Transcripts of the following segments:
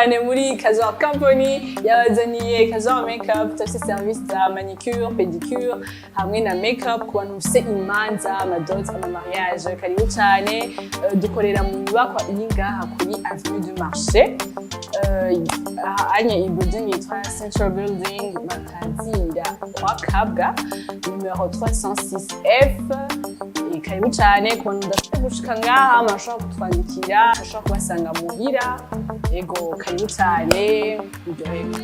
Cyane muri Kazwa Company yabazaniye Kazwa Makeup. Turafise service za manicure, pedicure hamwe na makeup ku bantu mufise imanza, amadot, amamariage. Karibu cyane. Dukorera mu nyubakwa iri ngaha kuri Avenue du Marché. Anye iyi building yitwa Central Building, batazira kwa Kabwa, numero 306F. Karibu cyane. Ku bantu mudashobora gushika ngaha, murashobora kutwandikira, murashobora kubasanga muhira. Ego, karibu cyane, muryoherwe.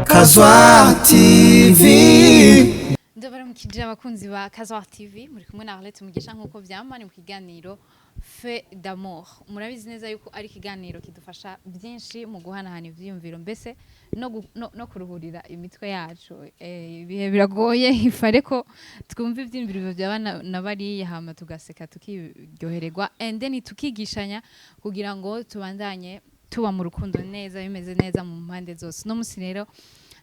Kazwa TV. Ndabaramukije abakunzi ba Kazwa TV, muri kumwe na Arlette Mugisha nk'uko vyama ni mu kiganiro Fait d'amour. Murabizi neza yuko ari ikiganiro kidufasha byinshi mu guhanahana ivyiyumviro, mbese no kuruhurira imitwe yacu. Ibihe biragoye, ifare ko twumva ivyiyumviro byaba na bariya, hama tugaseka, tukiryohererwa, and then tukigishanya kugira ngo tubandanye tuba mu rukundo neza, bimeze neza mu mpande zose. No musi rero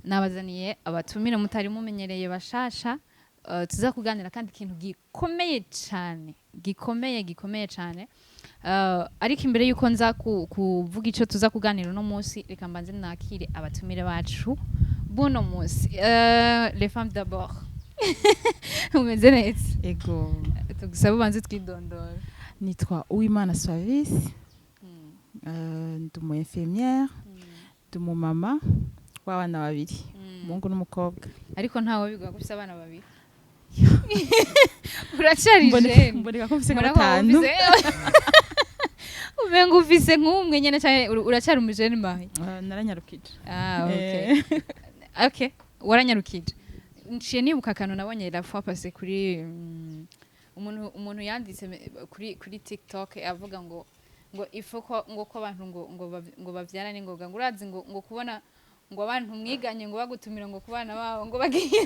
nabazaniye abatumire mutari mumenyereye, bashasha, tuza kuganira kandi ikintu gikomeye cyane, gikomeye, gikomeye cyane. Ariko imbere yuko nza kuvuga ico tuza kuganira uno munsi, reka mbanze nakire abatumire bacu buno munsi. Les femmes d'abord, umeze neza? Ego. Tugusaba ubanze twidondora. Nitwa Uwimana Suavis, ndi umu infirmière, ndi umumama w'abana babiri, umuhungu n'umukobwa. Ariko ntawe bigwa ko ufise abana babiri, uracari jeune. Mboneka ko mfise nka Murabona batanu. Umenga ufise nk'umwe nyene canke uracari umujene mahi? Naranyarukije. Ah, okay. Okay, waranyarukije. Nciye nibuka akantu nabonye la fois passée kuri umuntu yanditse kuri TikTok avuga ngo ifo ko ngo ko abantu ngo bavyara n'ingoga, ngo urazi ngo kubona ngo abantu mwiganye ngo bagutumira ngo kubana babo ngo bagiye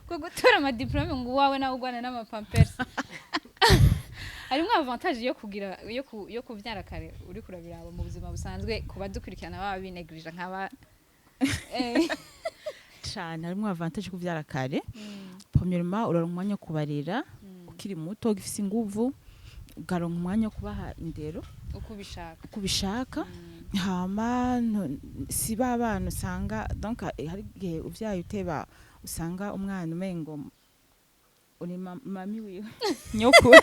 ngo gutora amadiplome, ngo uwawe nawe ugwana n'amapampers. Harimwo avantage yo kugira yo kuvyara kare, uri kurabiraba mu buzima busanzwe ku badukurikirana baba binegrija nk'aba. Cane, harimwo avantage yo kuvyara kare. Premièrement, uraronka umwanya wo kubarera ukiri muto, ugifise inguvu, ukaronka umwanya wo kubaha indero uko ubishaka. Uko ubishaka. Hama si ba bana usanga, donc hari igihe uvyaye uteba usanga umwana umengo uri mami wiwe, nyokuru.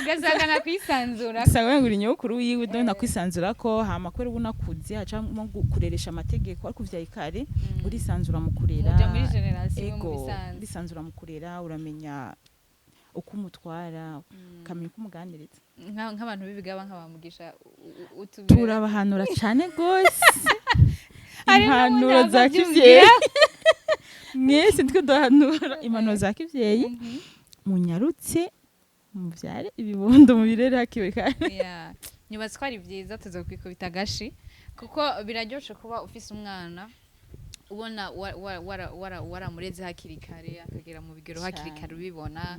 Ugasanga nakwisanzura. Usanga umengo uri nyokuru wiwe, donc nakwisanzura ko. Hama kubera uba unakuze, hacamo kureresha amategeko, ariko uvyaye kare urisanzura mu kurera. Muja muri generation mu Ego. bisanzwe. Urisanzura mu kurera, uramenya uko umutwara, ukamenya uko umuganiriza. Nk'abantu b'ibigaba nk'abamugisha utubwira. Turabahanura cane gose. Hari Impanuro n'ubundi za abavyumvira. kivyeyi, mwese nitwe duhanura impanuro za kivyeyi: munyarutse muvyare ibibondo, mubirere hakiri kare. Yeah. Nyubatse ko ari byiza, tuzokwikubita agashi kuko biraryoshe kuba ufise umwana ubona waramureze hakiri kare, akagera mu bigero hakiri kare, ubibona.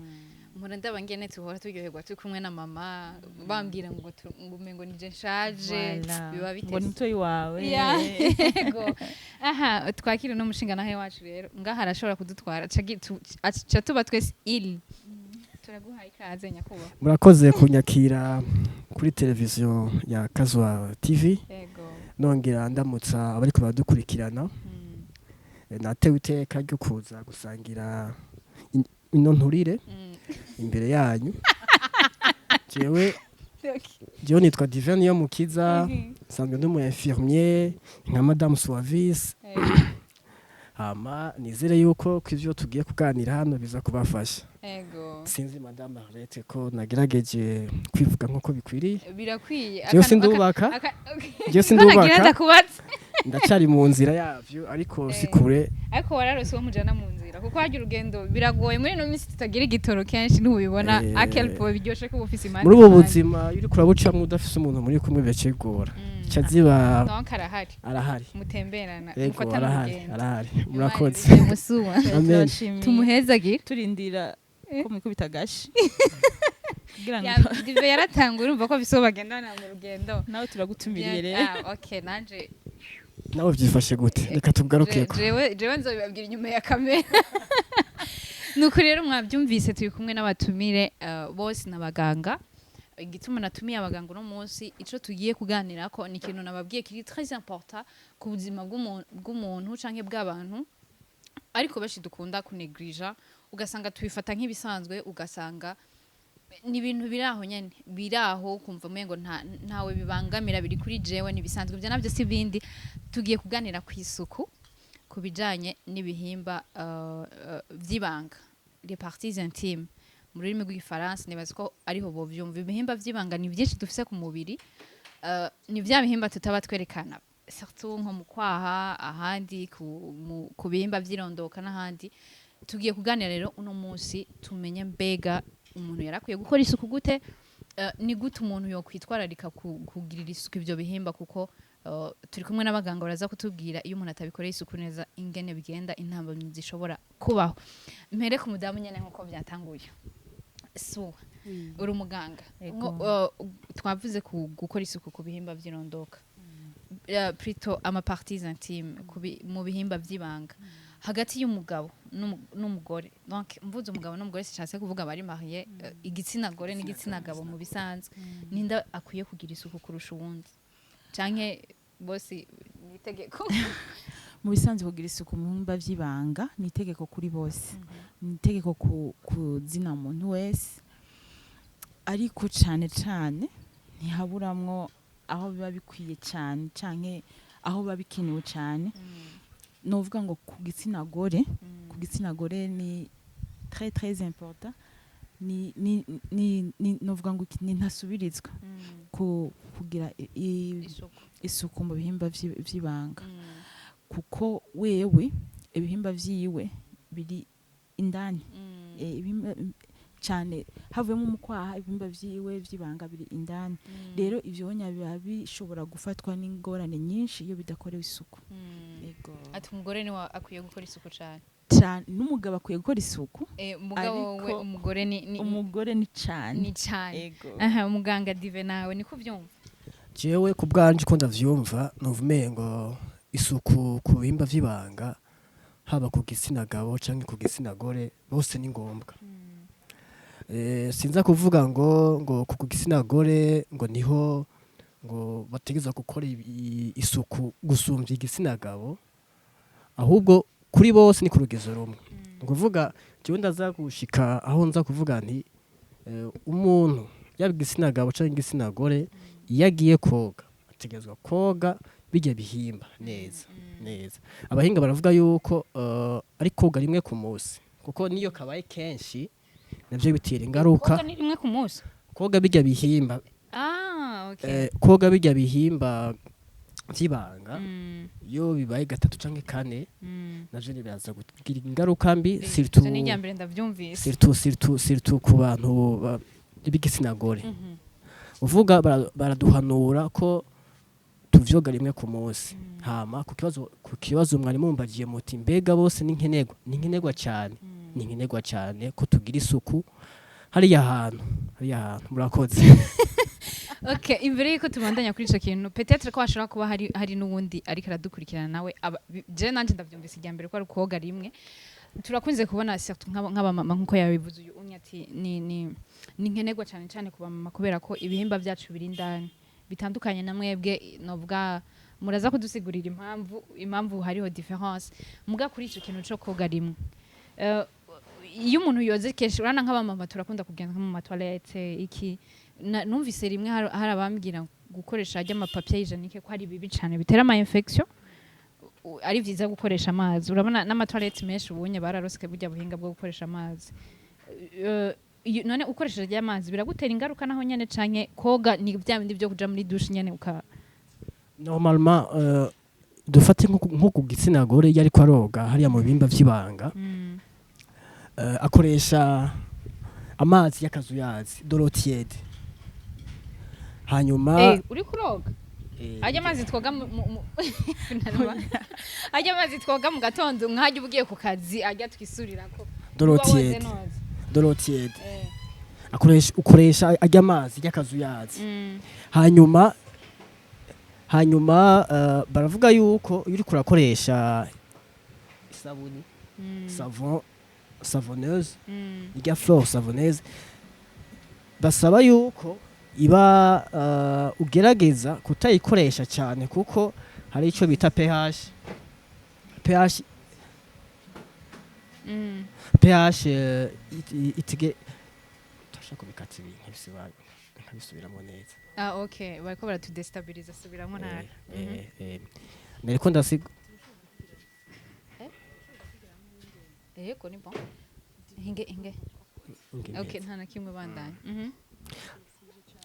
Mpora ndaba ngene tuhora turyoherwa turi kumwe na mama, bambwira ngo ngo umengo nije nshaje. Biba Ngo bitese. ni mutoyi wawe. Yeah, yego. Aha twakire n'umushinga nawe wacu rero ngaha arashobora kudutwara, aca tuba twese il turaguhaye ikaze, nyakubahwa. Murakoze kunyakira kuri televiziyo ya Kazwa TV. Yego. Nongera ndamutsa abariko baradukurikirana. Natewe iteka ryo kuza gusangira ino nturire imbere yanyu. Jewe nitwa Divin Niyomukiza, nsanzwe ndi umu infirmier nka Madame Suavis. Hama nizere yuko ko ivyo tugiye kuganira hano biza kubafasha. Yego. Sinzi, Madame Arlette, ko nagerageje kwivuga nk'uko bikwiriye. Birakwiye. Jewe sindubaka. Jewe Nagira sindubaka. Ndakubatse. Ndacari mu nzira yavyo, ariko si kure. Ariko wararose uwo mujana mu nzira, kuko harya urugendo biragoye muri ino minsi tutagira igitoro kenshi, ntubibona? Akelpo biryoshe kuba ufise impande Muri ubu impande. buzima, iyo uriko urabucamwo udafise umuntu muri kumwe, biracigora, ca ziba. Donc arahari. Arahari. Mutemberana, Yego. mufatana Arahari. urugendo. Arahari, Imana murakoze. ibihe musuwa. Amen. Turabashimiye. Tumuhezagire. Turindira ko mwikubita agashi. Kugira ngo Dive yaratanguye, urumva ko afise uwo bagendana mu rugendo. Nawe turagutumiriye rero. Ah, okay, nanje. Nawe byifashe gute? Reka tugarukeko. Jewe nzobibabwira inyuma ya kamera. Nuko rero mwabyumvise, turi kumwe n'abatumire bose n'abaganga. Igituma natumiye abaganga uno munsi, ico tugiye kuganirako ni ikintu nababwiye kiri très important ku buzima bw'umuntu canke bw'abantu, ariko benshi dukunda kunegrija, ugasanga tubifata nk'ibisanzwe, ugasanga ni ibintu biri aho nyene, biri aho, kumva umengo ntawe bibangamira, biri kuri jewe, nibisanzwe. Ibyo navyo si bindi, tugiye kuganira ku isuku ku bijanye n'ibihimba vy'ibanga, les parties intimes mu rurimi rw'igifaransa. Nibaza ko ariho bovyumva. Ibihimba vy'ibanga ni vyinshi dufise ku mubiri, ni vya bihimba tutaba twerekana, surtout nko mu kwaha, ahandi ku bihimba vy'irondoka n'ahandi. Tugiye kuganira rero uno munsi tumenye mbega umuntu yarakwiye gukora isuku gute, ni gute umuntu yokwitwararika kugirira isuku ivyo bihimba, kuko turi kumwe n'abaganga, baraza kutubwira iyo umuntu atabikoreye isuku neza ingene bigenda, intambamyi zishobora kubaho. Mpere ku mudamu nyene nk'uko byatanguye. Su uri umuganga. Ego. Twavuze ku gukora isuku ku bihimba vy'irondoka, plutôt ama parties intimes, mu bihimba vy'ibanga, hagati y'umugabo n'umugore. Donc mvuze umugabo n'umugore sishatse kuvuga bari marié, igitsina gore n'igitsina gabo mu bisanzwe. Ninde akwiye kugira isuku kurusha uwundi, canke bose ni itegeko? Mu bisanzwe, kugira isuku mu bihimba vy'ibanga ni itegeko kuri bose, ni itegeko ku zina muntu wese, ariko cane cane ntihaburamwo aho biba bikwiye cane canke aho biba bikenewe cane. Novuga ngo ku gitsina gore, ku gitsina gore ni très très important, ni novuga ngo ni ntasubirizwa ku kugira isuku isuku mu bihimba vy'ibanga, kuko wewe ibihimba vyiwe biri indani. Ibihimba cane havuyemo umukwaha, ibihimba vyiwe vy'ibanga biri indani. Rero ivyo wonya biba bishobora gufatwa n'ingorane nyinshi iyo bidakorewe isuku. Ego. Ati umugore niwe akwiye gukora isuku cane? Cane, n'umugabo akwiye gukora isuku. Umugabo we Ariko umugore ni umugore ni cane. Ni cane. Ego. Aha, muganga Dive, nawe niko uvyumva? Jewe ku bwanje uko ndavyumva, numva umengo isuku ku bihimba vy'ibanga, haba ku gitsina gabo canke ku gitsina gore, bose ni ngombwa. Sinza kuvuga ngo ku gitsina gore ngo niho ngo bategerezwa gukora isuku gusumvya igitsina gabo, ahubwo kuri bose ni ku rugezo rumwe. Ni ukuvuga jewe ndaza gushika aho nza kuvuga nti umuntu, yaba igitsina gabo canke igitsina gore, iyo agiye koga ategerezwa koga birya bihimba neza neza. Abahinga baravuga yuko ari koga rimwe ku munsi, kuko niyo kabaye kenshi navyo bitera ingaruka. Koga ni rimwe ku munsi? Koga birya bihimba. Ah, okay. Koga birya bihimba vy'ibanga, iyo bibaye gatatu canke kane, navyo biraza kugira ingaruka mbi, surtout Ivyo ni irya mbere ndavyumvise. surtout ku bantu b'igitsina gore. Uvuga baraduhanura ko tuvyoga rimwe ku munsi. Hama ku kibazo mwari mumbagiye muti mbega bose ni nkenerwa, ni nkenerwa cyane, ni nkenerwa cyane ko tugira isuku hariya hantu, hariya hantu. Murakoze. Okay, imbere yuko tubandanya kuri ico kintu, peut-être ko hashobora kuba hari n'uwundi ariko aradukurikirana nawe je nanje ndavyumvise irya mbere ko ari koga rimwe. Turakunze kubona surtout nk'abamama, nkuko yabivuze uyu umwe, ati ni nkenerwa cyane cyane ku bamama, kubera ko ibihimba byacu biri indani, bitandukanye na mwebwe. Novuga muraza kudusigurira impamvu hariho différence. Muga kuri ico kintu co koga rimwe, iyo umuntu yoze kenshi, urana nk'abamama turakunda kugenda nko mu ma toilette iki, numvise rimwe hari abambwira gukoresha ajya ama papier hygiénique ko ari bibi cane, bitera ama infection, ari vyiza gukoresha amazi. Urabona n'ama toilette menshi ubunye bararoseke burya buhinga bwo gukoresha amazi. None ukoresheje ajya amazi biragutera ingaruka naho nyene, canke koga ni bya bindi byo kuja muri douche nyene uka Normalement, dufate nko ku gitsina gore, iyo ariko aroga hariya mu bihimba vy'ibanga, akoresha amazi y'akazuyazi, de l'eau tiède, hanyuma Uri kuroga ajya amazi twoga finalement, ajya amazi twoga mu gatondo, nk'ajya uba ugiye ku kazi, ajya twisurirako De l'eau uba woze tiède. noza. De l'eau tiède. Akoresha, ukoresha ajya amazi y'akazuyazi. Hanyuma baravuga yuko iyo uriko urakoresha isabuni, savon, savonneuse, irya fleur savonneuse, basaba yuko iba ugerageza kutayikoresha cyane, kuko hari icyo bita pH. pH itige turashaka kubikata ibintu nkabisubiramo neza. Ah, okay, bariko baratudestabiliza, subiramo ntara. Nariko ndasiga. Yego, ni bon, hinge hinge. Okay, nta na kimwe, bandanye.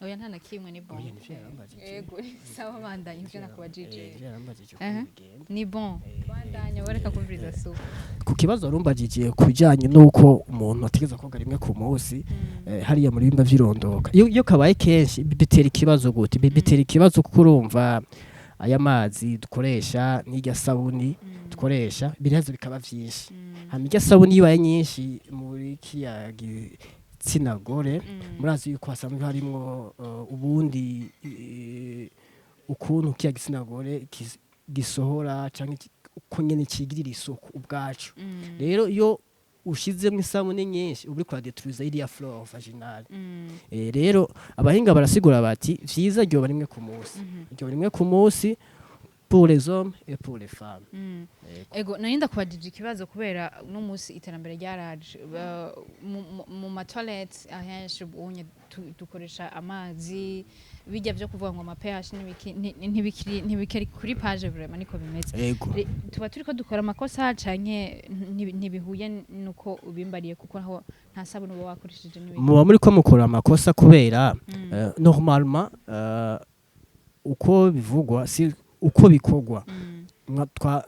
Oya, nta na kimwe, ni bon. Oya, nivyo yarambajije. Yego, sawa, bandanye ivyo nakubajije. Ivyo yarambajije uko bigenda. Ni bon, bandanya, bareka kumviriza su. Ku kibazo warumbajije ku bijyanye n'uko umuntu ategereza koga rimwe ku munsi, hariya muri bimba vyirondoka, iyo kabaye kenshi bitera ikibazo gute? Bitera ikibazo kuko urumva aya mazi dukoresha n'irya sabuni dukoresha biraheza bikaba vyinshi. Hama irya sabuni iyo ibaye nyinshi muri kiriya gitsina gore, murazi yuko hasanzwe harimwo ubundi ukuntu kiriya gitsina gore gisohora canke uko nyene cigirira isuku ubwaco. Rero iyo ushizemo isabune nyinshi, uba uriko uradetruiza iriya flore vaginale. Rero abahinga barasigura bati vyiza ryoba rimwe ku munsi, ryoba rimwe ku munsi pour les hommes et pour les femmes. Yego. Ego, nari ndakubajije ikibazo kubera uno munsi iterambere ryaraje. Mu ma toilette ahenshi ubunye dukoresha amazi bijya byo kuvuga ngo ama pH n'ibiki ntibikiri kuri page, vraiment niko bimeze. Ego. Tuba turiko dukora amakosa canke ntibihuye nuko ubimbariye, kuko aho nta sabuni uba wakoresheje n'ibiki? Muba muriko mukora amakosa kubera normalement, uko bivugwa si uko bikorwa.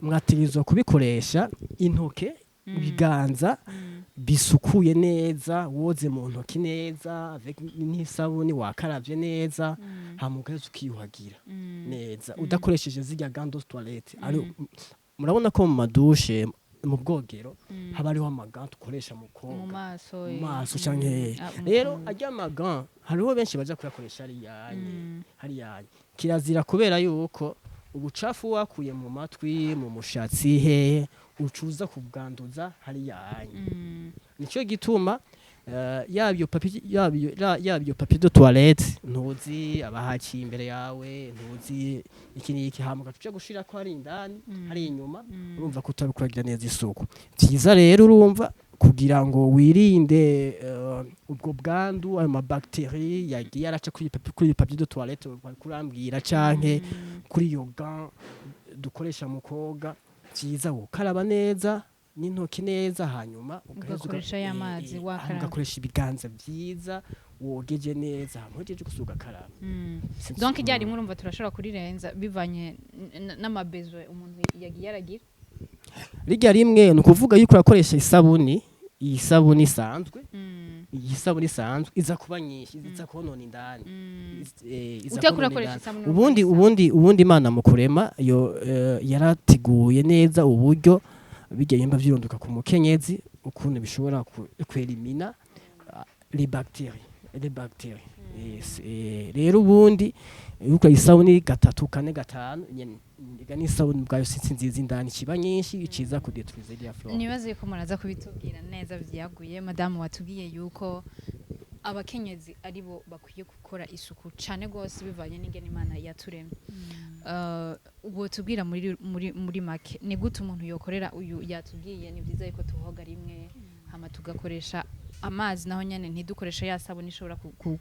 Mwategerezwa kubikoresha intoke, ibiganza bisukuye neza, woze mu ntoki neza avec n'isabuni, wakaravye neza, hama ugaheza ukiyuhagira neza udakoresheje zirya gants de toilette. Ari murabona ko mu ma douche, mu bwogero, haba hariho ama gants dukoresha mu mu koga maso. Mu maso canke Ah, mu rero kanwa. arya ma gants hariho benshi baja kuyakoresha hariyanye hariyanye. Kirazira, kubera yuko ubucafu wakuye mu matwi, mu mushatsi, hehe, ucuza kubwanduza hariyanye. Nico gituma yaba iyo papier, yaba iyo papier de toilette, ntuzi abahaciye imbere yawe, ntuzi iki n'iki, hama ugaca uja gushirako hari indani, hari inyuma, urumva ko utabikuragira neza isuku. Vyiza rero, urumva, kugira ngo wirinde ubwo bwandu, ayo mabactéries yagiye araca kuri papier de toilette bariko urambwira, canke kuri iyo gant dukoresha mu koga, vyiza gukaraba neza n'intoki neza, hanyuma ugaheza Ugakoresha ya mazi wakaraba. Ugakoresha ibiganza vyiza wogeje neza, hama uhejeje gusa ugakaraba. Donc rya rimwe urumva turashobora kurirenza bivanye n'ama besoins umuntu yagiye aragira. Rirya rimwe ni ukuvuga yuko urakoresha isabuni, iyi sabuni isanzwe, iyi sabuni isanzwe iza kuba nyinshi, iza konona indani. Iza Utako konona urakoresha indani. isabuni, Ubundi urakoresha ubundi Imana mu kurema yo yarateguye neza uburyo bijya bimba vyirondoka ku mukenyezi, ukuntu bishobora kwelimina les bactéries. Yes, rero ubundi yuko isabuni gatatu, kane, gatanu nyene, ega n'isabuni ubwayo si nziza indani, kiba nyinshi ikiza kudetruiza iriya flore. Nibaze ko muraza kubitubwira neza byaguye. Madamu, watubwiye yuko abakenyezi ari bo bakwiye gukora isuku cane gose bivanye n'ingene Imana yaturemye. Wotubwira muri make ni gute umuntu yokorera uyu yatubwiye? Ni byiza yuko tuhoga rimwe, hama tugakoresha amazi, naho nyene ntidukoreshe ya sabuni ishobora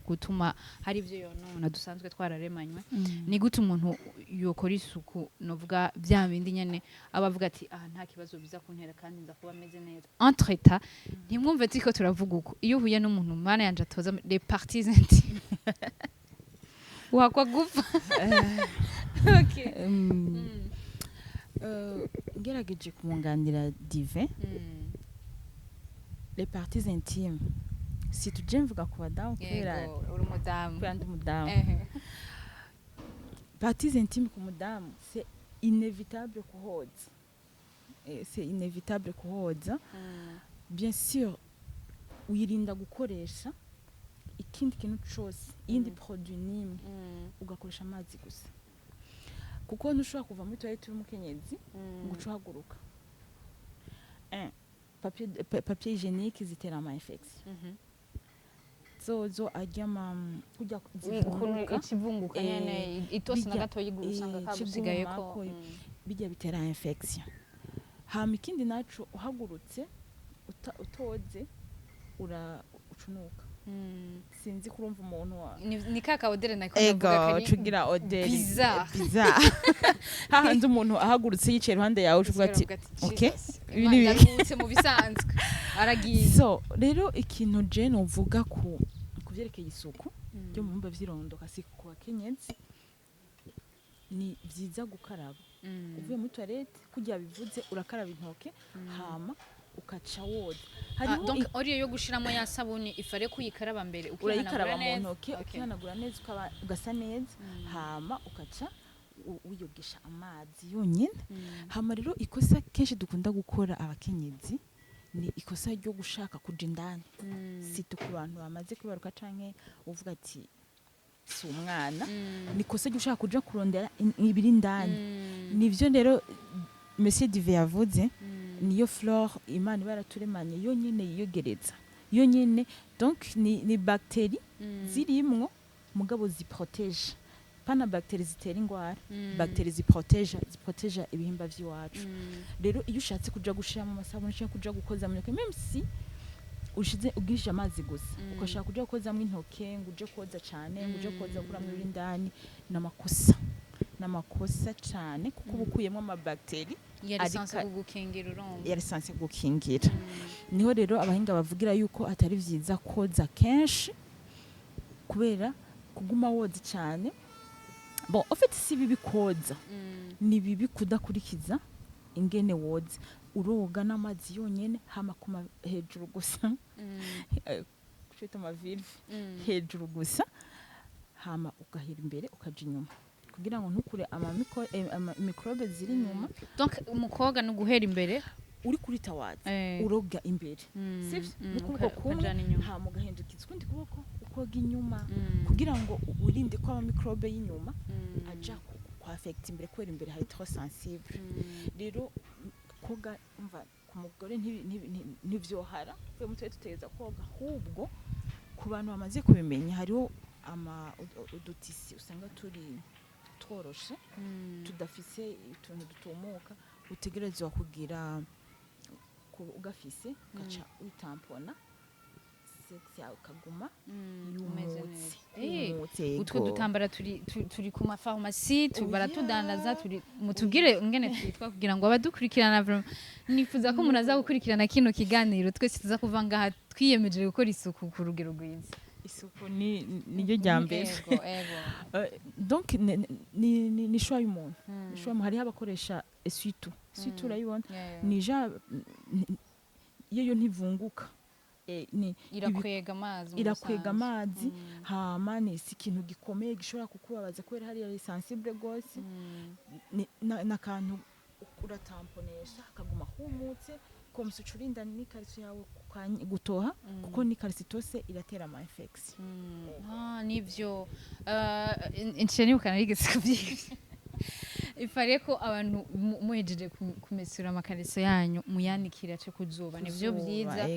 gutuma hari ibyo yonona dusanzwe twararemanywe. Ni gute umuntu yokora isuku, novuga bya bindi nyene aba avuga ati aha nta kibazo biza kuntera kandi nza kuba meze neza? Entre temps, ntimwumve turiko turavuga uko, iyo uhuye n'umuntu, mana yanje, atoza les parties intimes, wakwa gupfa. Okay. Ngerageje kumwunganira Divin, les parties intimes, si tuje mvuga ku badamu kubera Yego, uri umudamu. Kubera ndi umudamu. Parties intimes ku mudamu, c'est inévitable kuhoza. C'est inévitable kuhoza. Bien sûr wirinda gukoresha Ikindi kintu cose, iyindi produit nimwe, ugakoresha amazi gusa, kuko ntushobora kuva muri toilette y'umukenyezi ngo uce uhaguruka. Papier hygiénique zitera ama infection zozo arya ama kurya Ukuntu zivunguka. Ikivunguka nyene itose na gatoyi usanga kagusigayeko. Kigumako, bijya bitera infection. Hama ikindi naco, uhagurutse utoze ura ucunuka. Sinzi kurumva umuntu wa Ni ka ka odeur nako ego ndavuga kari cugira odeur bizarre. Bizarre, hahandi umuntu ahagurutse yicaye iruhande yawe ucuvuga ati: Usigara uvuga ati, "Okay, "Jesus, ibi ni Imana ibiki?" ndaruhutse mu bisanzwe aragiye. So rero ikintu je novuga ku vyerekeye isuku ryo mu bihimba vy'irondoka, si ku bakenyezi, ni vyiza gukaraba uvuye muri toilette. Kurya bivuze, urakaraba intoke hama ukaca woza. Hariho Donc au lieu yo gushiramo ya sabuni, ifare kuyikaraba mbere, ukihanagura Urayikaraba mu neza. ntoke, ukihanagura neza, ukaba ugasa neza, hama ukaca wiyogesha amazi yonyine. Hama rero ikosa kenshi dukunda gukora abakenyezi ni ikosa ryo gushaka kuja indani, surtout ku bantu bamaze kwibaruka canke uvuga ati si umwana. Ni ikosa ryo ushaka kuja kurondera ibiri indani. Nivyo rero Monsieur Dive yavuze, niyo flore Imana iba yaraturemanye yonyene yiyogereza yonyene. Donc ni bactéries zirimwo, mugabo ziprotège, pana bactéries zitera ingwara, bactéries ziprotège ibihimba vy'iwacu. Rero iyo ushatse kuja gushiramo amasabuni cyangwa kuja gukoza mu ntoke, même si ushize ugirije amazi gusa, ugashaka kuja gukozamo intoke ngo uje koza cane, ngo uje koza gukuramo ibiri indani, ni amakosa cane, kuko uba ukuyemo amabactéries Yari censé kugukingira, urumva. Yari censé gukingira. Niho rero abahinga bavugira yuko atari vyiza koza kenshi, kubera kuguma woza cyane, bon, en fait si bibi koza, ni bibi kudakurikiza ingene woza. Uroga n'amazi yonyene, hama kuma hejuru gusa, kucita amavulve hejuru gusa, hama ugahera imbere ukaja inyuma kugira ngo ntukure microbe ziri inyuma. Donc umukobwa ni uguhera imbere. Uri kuri tawaza, uroga imbere, sivyo? N'ukuboko kumwe, ukajana inyuma. Hama ugahindukiza ukundi kuboko ukoga inyuma, kugira ngo wirinde ko amamicrobe y'inyuma aja ku affecter imbere, kubera imbere hari trop sensible. Rero koga, umva, ku mugore ntivyohara twe mutwe tutegeza koga. Ahubwo ku bantu bamaze kubimenya, hariho ama udutissus usanga turi tworoshe, tudafise utuntu dutumuka, utegerezwa kugira ugafise ugaca witampona, sexe yawe ukaguma Umeze yumutse. neza. Yumutse, Utwo yego. dutambara turi ku mafarumasi Oya. baratudandaza, turi mutubwire ingene twitwa kugira ngo abadukurikirana, vraiment nifuza ko umuntu aza gukurikirana kino kiganiro, twese tuza kuva ngaha twiyemeje gukora isuku ku rugero rwiza. Isuku ni niryo rya mbere. Ego ego. Donc ni choix y'umuntu, ni choix y'umuntu. Hariho abakoresha essuie-tout. Essuie-tout urayibona? Ni ja iyo yo ntivunguka. Ni Irakwega amazi mu Irakwega busanzwe. amazi. Hama ni si ikintu gikomeye gishobora kukubabaza, kubera hariya ari sensible gose. N'akantu uratamponesha akaguma humutse, comme ça ucurinda n'ikariso yawe gutoha, kuko n'ikariso itose iratera ama infection. Ah, nivyo. Nciye nibuka narigeze kuvyiga, ifare ko abantu muhejeje kumesura amakariso yanyu muyanikira ace ku zuba, nivyo byiza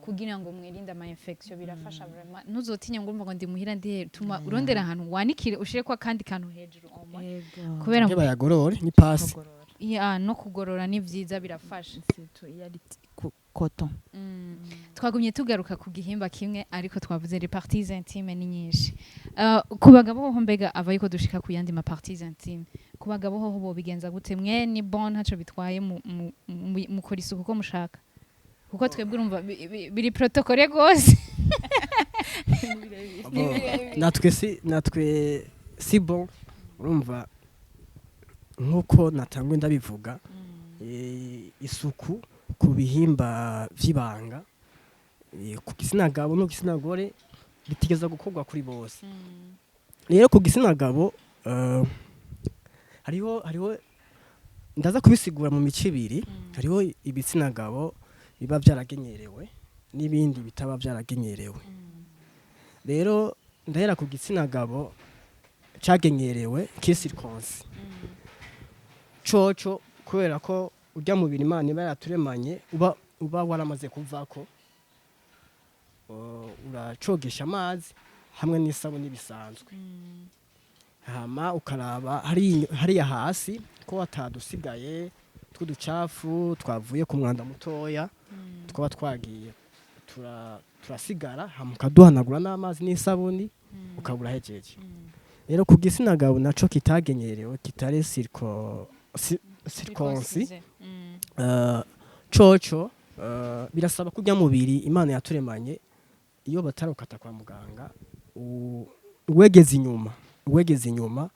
kugira ngo mwirinde ama infection. Birafasha vraiment. Ntuzotinye ngo urumva ngo ndi muhira ndi, tuma urondera ahantu wanikire, ushire ko akandi kantu hejuru au moins. Kubera Iyo bayagorore ni pasi. Ya, no kugorora ni vyiza, birafasha. Surtout iyo ari coton. Twagumye tugaruka ku gihimba kimwe, ariko twavuze les parties intimes ni nyinshi. Ku bagabo hoho mbega, ava yuko dushika ku yandi ma parties intimes, ku bagabo hoho bobigenza gute? Mwe ni bon, ntaco bitwaye, mukora isuku uko mushaka? Kuko twebwe urumva biri protocole gose. Bon, natwe si bon. Urumva, nkuko natangwe ndabivuga, isuku ku bihimba vy'ibanga, ku gitsina gabo no ku gitsina gore bitigeza gukorwa kuri bose. Rero ku gitsina gabo, hariho, ndaza kubisigura mu mico ibiri, hariho ibitsina gabo biba byaragenyerewe n'ibindi bitaba byaragenyerewe. Rero ndahera ku gitsina gabo cagenyerewe, ki circoncis coco, kubera ko urya mubiri Imana iba yaraturemanye uba waramaze kuvako, uracogesha amazi hamwe n'isabuni bisanzwe, hama ukaraba hariya hasi ko hatadusigaye tw'uducafu twavuye ku mwanda mutoya twaba twagiye turasigara, hama ukaduhanagura n'amazi n'isabuni, ukaba urahejeje. Rero ku gitsina gabo naco kitagenyerewe, kitari circoncis, coco birasaba kurya mubiri Imana yaturemanye iyo batarukata kwa muganga, uwegeza inyuma,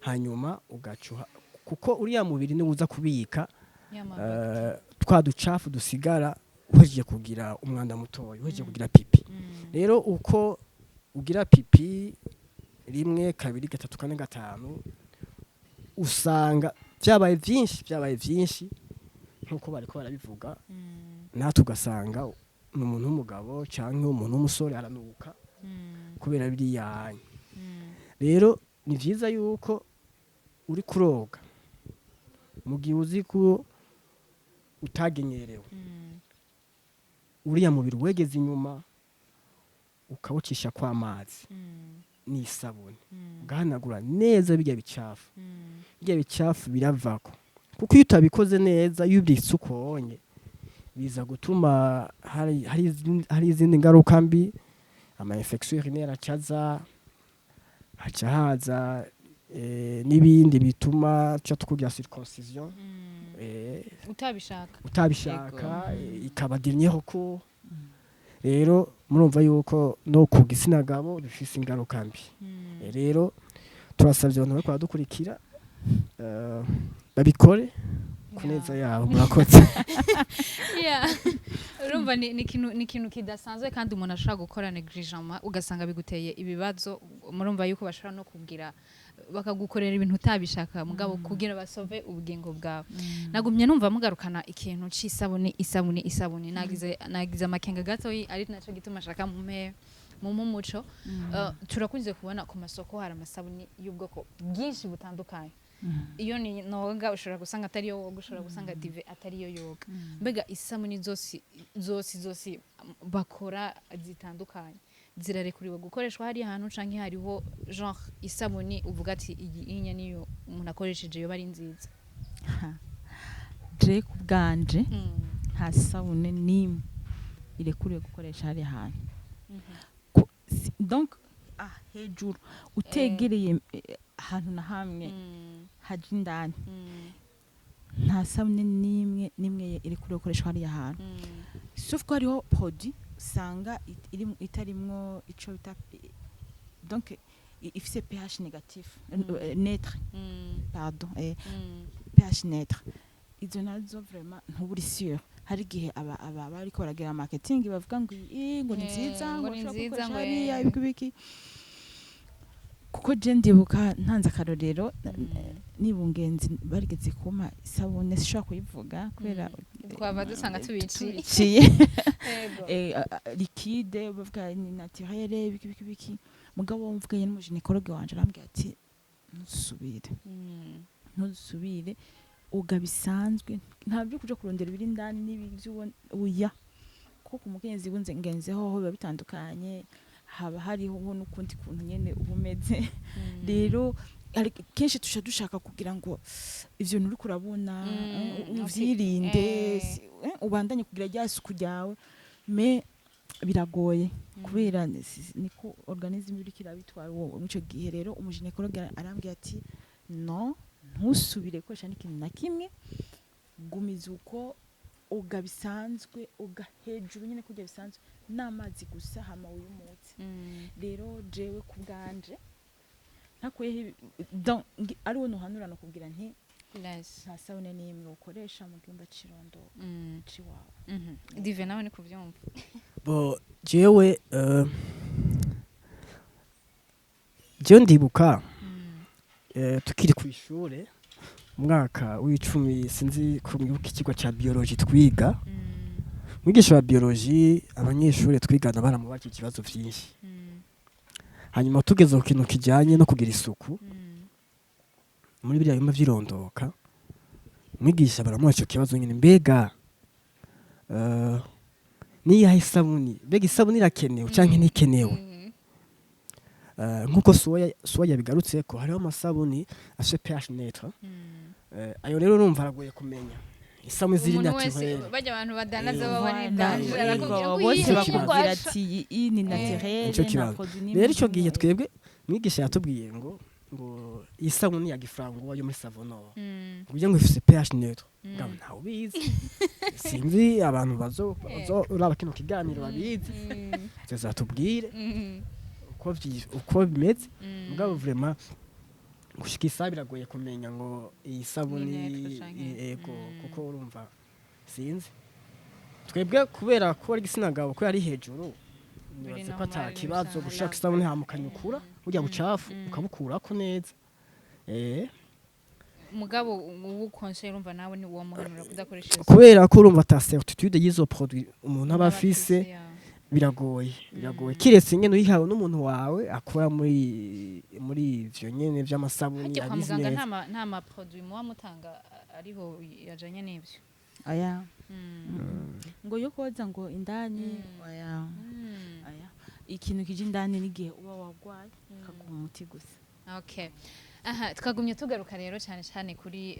hanyuma ugacuha, kuko uriya mubiri niwo uza kubika twa ducafu dusigara uhejeje kugira umwanda mutoya, uhejeje kugira pipi. Rero uko ugira pipi rimwe, kabiri, gatatu, kane, gatanu, usanga byabaye byinshi nkuko bariko barabivuga, natwe ugasanga ni umuntu w'umugabo cyangwa umuntu w'umusore aranuka kubera biriya. Rero ni vyiza yuko uri kuroga, mu gihe uzi ko utagenyerewe, uriya mubiri wegeze inyuma, ukawucisha kw'amazi n'isabune, ugahanagura neza birya bicafu. Birya bicafu biravako, kuko iyo utabikoze neza, iyo ubitse ukonye, biza gutuma hari izindi ngaruka mbi. Ama infection urinaire acaza, haca haza n'ibindi bituma tuca tukugira circoncision utabishaka. Utabishaka, ikaba dernier recours. Rero murumva yuko no ku gitsina gabo bifise ingaruka mbi. Rero turasabye abantu bariko baradukurikira babikore ku neza yabo. Murakoze. Yeah. Urumva ni ikintu kidasanzwe kandi umuntu ashobora gukora négligemment, ugasanga biguteye ibibazo. Murumva yuko bashobora no kugira bakagukorera ibintu utabishaka, mugabo kugira basove ubugingo bwawe. Nagumye numva mugarukana ikintu c'isabuni, isabuni, isabuni. Nagize amakenga gatoyi, ari naco gituma ashaka mumpe umuco. Turakunze kubona ku masoko hari amasabuni y'ubwoko bwinshi butandukanye. Iyo ni noga ushobora gusanga atari yo woga, ushobora gusanga dive atari yo yoga. Mbega isabuni zose zose zose bakora zitandukanye zirarekuriwe gukoreshwa hariya hantu, canke hariho genre isabuni uvuga ati iyi inya niyo umuntu akoresheje yoba ari nziza? Je ku bwanje, nta sabune n'imwe irekuriwe gukoresha hariya hantu. Donc hejuru utegereye ahantu na hamwe haja indani, nta sabune n'imwe n'imwe irekuriwe gukoreshwa hariya hantu, sauf ko hariho produit usanga itarimwo ico bita donc ifise pH négatif, neutre, pardon, pH neutre. Izo nazo vraiment ntuburi sûr. Hari igihe aba bariko baragira marketing bavuga ngo iyi ngo ni nziza, ngo ngo ni ushobora nziza, gukoresha ngo hariya ibiki biki. Kuko je ndibuka ntanze akarorero, nibungenzi barigeze kumpa isabune, sishobora kuyivuga kubera Twaba dusanga tubiciye. Tubiciye. Yego. Liquide bavuga ni naturel, biki biki biki, mugabo mvuganye n'umugynécologue wanje arambwira ati: "Ntusubire, ntuzusubire, uga bisanzwe, nta byo kuja kurondera ibiri indani n'ibyo ubona oya." Kuko ku mukenyezi wunze ngenzeho ho biba bitandukanye, haba hariho n'ukundi kuntu nyene uba umeze. Rero hari kenshi tuca dushaka kugira ngo ivyo bintu uriko urabona uvyirinde, ubandanye kugira rya suku ryawe, mais biragoye kubera niko organisme iriko irabitwara uwo muco gihe. Rero umugynécologue arambwira ati: "No, ntusubire gukoresha n'ikintu na kimwe, gumiza uko uga bisanzwe, uga hejuru nyine kurya bisanzwe n'amazi gusa, hama wiyumutse." Rero jewe ku bwanje ntakuyeho donc ariwo nuhanura no kubwira nti nta sabune n'imwe ukoresha mu cyumba c'irondo c'iwawe. Dive, nawe ni kuvyumva? Bo jewe jewe ndibuka tukiri ku ishure mu mwaka w'icumi, sinzi kumwibuka, ikigo ca biologie twiga, mwigisha wa biologie, abanyeshure twigana baramubaza ibibazo vyinshi. Hanyuma tugeze ku kintu kijyanye no kugira isuku muri biriya bimba vy'irondoka, mwigisha baramuha ico kibazo nyine: mbega niyahe isabuni, mbega isabuni irakenewe canke ntikenewe? Nkuko suwa yabigarutseko, hariho amasabuni afise pH neutre. Ayo rero urumva aragoye kumenya isabuni ziri Umuntu wese naturelle. bajya abantu badandaza Eh, baba ni Voilà, danger, arakubwira ngo bose iyi bakubwira ngwasha. ati iyi ni naturelle, Nico nta kibazo. produit n'imwe Rero ico gihe irimo. twebwe mwigisha yatubwiye ngo isabuni ya gifrango yo muri Savonor kugira ngo ifise pH neutre. Ngabo ntawe ubizi, sinzi abantu bazo uraba kino kiganiro babizi, tuzatubwire uko bimeze. Mugabo vraiment gushika isaha biragoye kumenya ngo iyi sabuni Ni neutre canke- ego, kuko urumva sinzi twebwe kubera ko ari igitsina gabo ko yari hejuru, nibaze ko ata normal, kibazo bisanzwe. Gushaka isabuni hama ukanyukura burya bucafu ukabukurako neza. Mugabo ubu conseil urumva nawe ni uwo muhanura kudakoresha iyo Kubera ko urumva ata certitude y'izo produit umuntu aba afise, ya. biragoye kiretse nyene uyihawe n'umuntu wawe akora muri ivyo nyene vy'amasabuni, Harya kwa abizi muganga neza. nta ma produit muba mutanga ariho yajanye n'ivyo? Oya, ngo yo koza ngo indani, oya. Oya, ikintu kije indani n'igihe uba wagwaye kaguha umuti gusa. Okay. Aha twagumye tugaruka rero cyane cyane kuri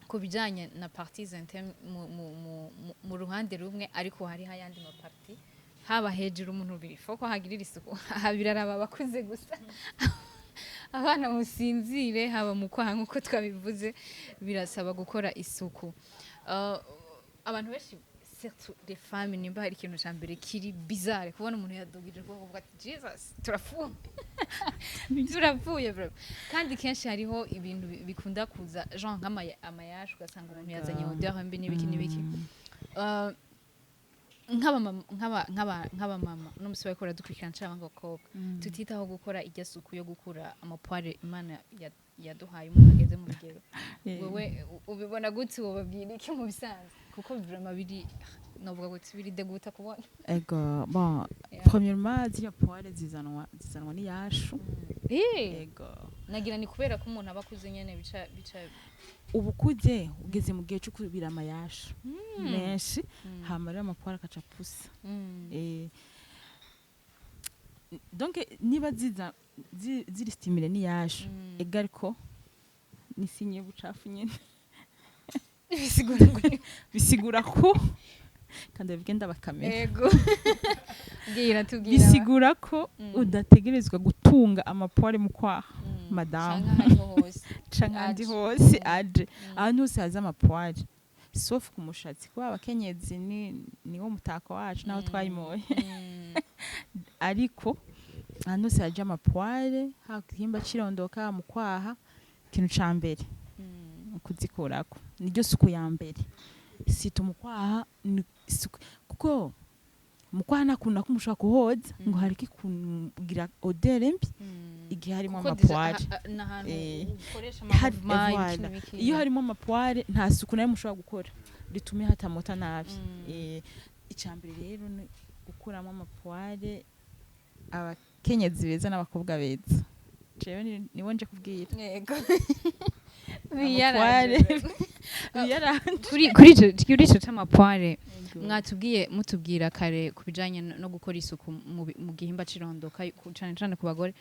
ku bijanye na parties intimes mu ruhande rumwe, ariko hariho ayandi ma parties haba hejuru umuntu biri ko hagirira isuku. Aha biraraba abakuze gusa, abana musinzire. Haba mu kwaha, nk'uko twabivuze, birasaba gukora isuku. Abantu benshi, surtout les femmes, nimba hari ikintu ca mbere kiri bizarre kubona umuntu yadugije ukuboko, uvuga ati: "Jesus, turapfuye, turapfuye bro." Kandi kenshi hariho ibintu bikunda kuza genre nk'amayashu, ugasanga umuntu yazanye odeur mbi n'ibiki n'ibiki. Nk'abamama uno musi bariko baradukurikirana canke abakobwa, tutitaho gukora irya suku yo gukura ama poils Imana yaduhaye umuntu ageze mu rugero, wewe ubibona gute? Wobabwira iki mu bisanzwe? Kuko vraiment biri, novuga gute, biri dégoûtant kubona. Ego, bon, premièrement ziriya poils zizanwa n'iyashu. Ego. Nagira ni kubera ko umuntu aba akuze nyene bica. Uba ukuze, ugeze mu gihe cyo kubira amayashu menshi, hama rero ama poils akaca pusa. Donc niba ziza ziri stimulé n'iyashu, ega ariko ni signe y'ubucafu nyene. Bisigura ngo Bisigura ko, kandi bigenda bakamera. Ego, bwira, tubwira. Bisigura ko udategerezwa gutunga ama poils mu kwaha, madamu. Canke ahariho hose. Canke ahandi Aje. hose aje, ahantu hose haza ama poils, sauf ku mushatsi, kuba abakenyezi ni niwo mutako wacu naho twayimoye. Ariko ahantu hose haje ama poils, haba ku gihimba cirondoka, mu kwaha, ikintu ca mbere kuzikurako, niryo suku ya mbere. Sita mu kwaha ni isuku, kuko mu kwaha nta kuntu na kumwe ushobora kuhoza ngo hareke kugira odeur mbi igihe harimo Kuko déjà ama poils. N'ahantu ukoresha Hari ama mouvement, voilà. ibiki n'ibiki. Iyo harimo ama poils, nta suku nayo mushobora gukora ritume hatamota nabi. Icya mbere rero ni gukuramo ama poils, abakenyezi beza n'abakobwa beza. Jewe niwo nje kubwira. Yego. Ama Biyaranje. poils biyaranje. Kuri ico c'ama poils, mwatubwiye, mutubwira kare ku bijanye no gukora isuku mu gihimba c'irondoka, cane cane ku bagore,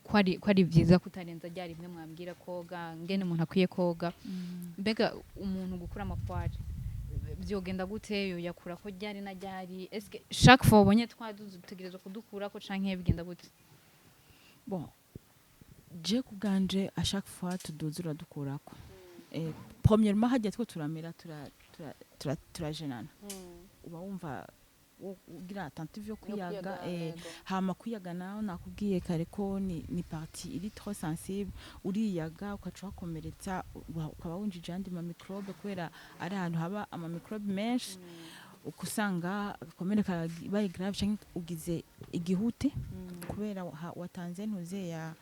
ko ari vyiza kutarenza rya rimwe mwambwira koga, ngene umuntu akwiye koga. Mbega umuntu gukura ama poils vyogenda gute? Yoyakura ko ryari na ryari? Est-ce que chaque fois ubonye twaduze utegerezwa kudukurako, canke bigenda gute? Bon, je ku bwanje, à chaque fois tuduze uradukurako. Premièrement hajya two turamera, turajenana, uba wumva ugira tentative yo kwiyaga. Hama kwiyaga naho nakubwiye kare ko ni partie iri trop sensible. Uriyaga ukaca uhakomeretsa, ukaba winjije andi ma microbe, kubera ari ahantu haba ama microbe menshi, ukusanga agakomere kabaye grave canke ugize igihute, kubera watanze ntuze ya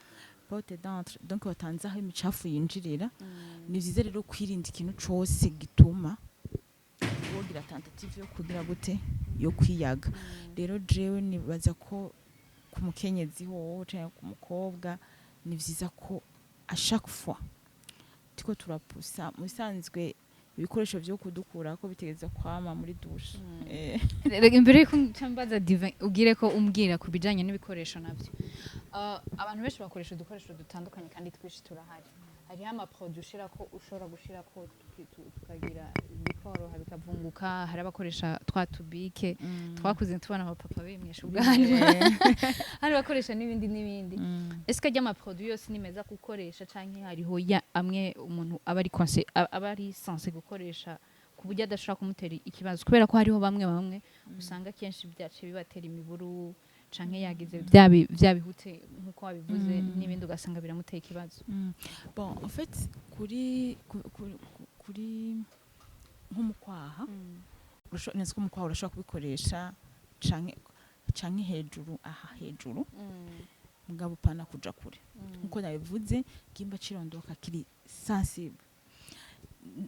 porte d'entrée, donc watanze aho imicafu yinjirira. Ni vyiza rero kwirinda ikintu cose gituma wogira tentative yo kugira gute, yo kwiyaga. Rero jewe nibaza ko Ku mukenyezi hoho canke ku mukobwa, ni vyiza ko à chaque fois turiko turapusa, mu bisanzwe ibikoresho vyo kudukurako bitegerezwa kwama muri douche. Reka imbere yuko nca mbaza Divin, ubwire ko umbwira ku bijanye n'ibikoresho navyo. Abantu benshi bakoresha udukoresho dutandukanye kandi twinshi turahari. Hariho amaproduit ushirako, ushobora gushirako tukagira bikoroha, bikavunguka. Hari abakoresha twa tubike twakuze tubona abapapa bimwisha ubwanwa, hari abakoresha n'ibindi n'ibindi. Ese arya amaproduit yose ni meza gukoresha, canke hariho ya amwe umuntu aba ari aba ari censé gukoresha ku buryo adashobora kumutera ikibazo? Kubera ko hariho bamwe bamwe usanga kenshi byaciye bibatera imiburu, canke yagize bya bihute nk'uko wabivuze n'ibindi, ugasanga biramuteye ikibazo. Bon, en fait, kuri kuri nko mu kwaha, nzi ko mu kwaha urashobora kubikoresha canke hejuru, aha hejuru, mugabo upana kuja kure. Nkuko nabivuze, igihimba cirondoka kiri sensible.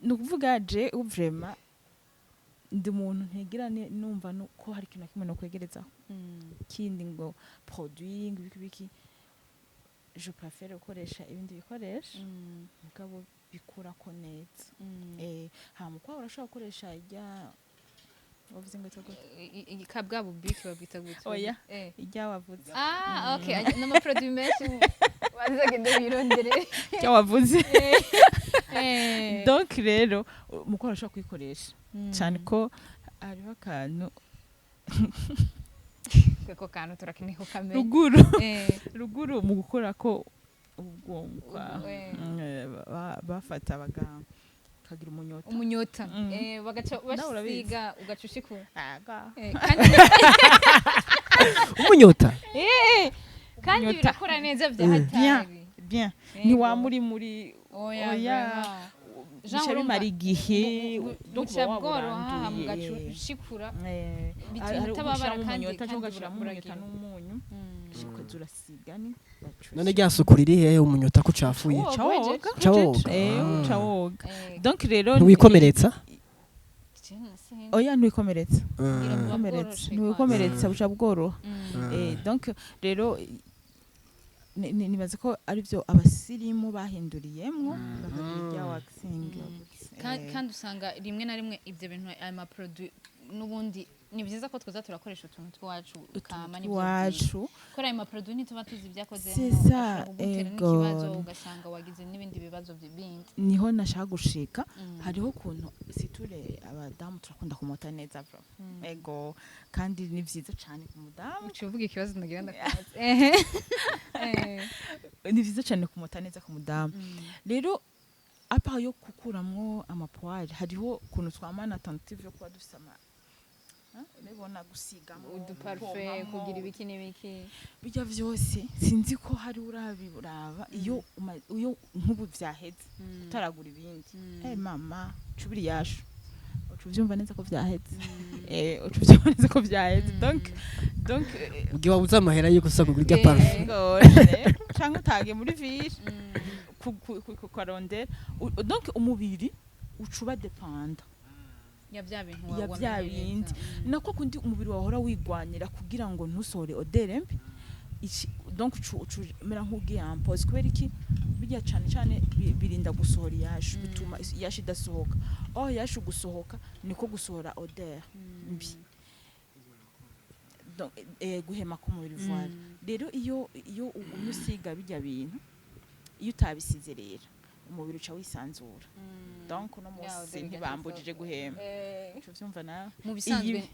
Ni ukuvuga je vraiment ndi umuntu ntegira numva ko hari ikintu na kimwe no kwegerezaho kindi, ngo produit, ngo ibiki biki. Je préfère gukoresha ibindi bikoresho, mugabo bikurako neza. Hama kwa urashobora gukoresha irya wavuze ngo yitwa gute? Ka bwa bubike babwita gute? Oya. Irya wavuze. Ah, okay, n'amaproduit menshi, bazagende birondere. Irya wavuze. Donc rero mukora urashobora kuyikoresha, cyane ko hariho akantu. Ako kantu turakeneye kukamenya. Ruguru, ruguru mu gukora ko ubwonko bafata bakagira umunyota. Umunyota. Bagaca Nawe urabizi. basiga, ugaca ushikura. Aga. Kandi Umunyota. Kandi Umunyota. birakora neza bya Bien. hatari. Bien. Yego. Ntiwama uri muri Oya, oya. vraiment. Jean, Bica urumva, bimara igihe, donc buca uba bworoha, waburanduye. mugaca ushikura. Bituma Hari utababara ugushiramo kandi umunyota cyangwa kandi ugashyiramo umunyota buragira. n'umunyu, ukaza urasiga ni None rya suku riri hehe, umunyota ko ucafuye? Woga, uca woga. Uca woga. Uca woga. Donc Donc rero Ntiwikomeretsa? Oya, ntwikomeretsa. Buba Ntwikomeretsa. bworoshe. Ntwikomeretsa, buca bworoha. Donc rero nibaza ko aribyo abasirimu bahinduriyemwo, bakagira irya waxing. Kandi usanga rimwe na rimwe ibyo bintu, aya maproduit n'ubundi ni byiza ko twoza turakoresha utuntu twacu kama, nibyo byiza. Iwacu. Kuri ayo maproduit ntituba tuzi ibyakozemo. C'est ça, Ashobora kugutera ego. n'ikibazo, ugasanga wagize n'ibindi bibazo bindi. Niho nashaka gushika. Hariho ukuntu siture abadamu turakunda kumota neza bro, ego, kandi ni vyiza cane ku mudamu. Uciye uvuga ikibazo ndagira ndakubaza. Ni vyiza cane kumota neza ku mudamu. Rero à part yo gukuramwo amapoils, hariho ukuntu twamana tentative yo kuba dufise ama, urabibona, gusigamo, uduparufe, gupompamwo, kugira ibiki n'ibiki. Bijya vyose sinzi ko hari urabiraba iyo iyo nk'ubu vyaheze utaragura ibindi. Mama cubiri yashu, uca uvyumva neza ko vyaheze. Uca uvyumva neza ko vyaheze. Donc Ugiye wabuze amahera yo gusa kugura irya parfum. Gose canke utagiye muri ville kukarondera. Donc umubiri uca uba dépendant ya bya bintu ya bya wamenyereza. bindi. Nako kundi umubiri wahora wigwanira kugira ngo ntusohore odeur mbi. Donc uca umera nk'ugiye en pause. Kubera iki? Bijya cane cane birinda gusohora iyashu, bituma iyashu idasohoka. Oh, iyashu gusohoka niko gusohora odeur mbi. Donc guhema k'umubiri, voilà. Rero iyo ugumye usiga bijya bintu, iyo utabisize rero umubiri uca wisanzura. Donc uno Ya, munsi odeur ntibambujije igasohoka. guhema. Uca uvyumva nawe. Mu bisanzwe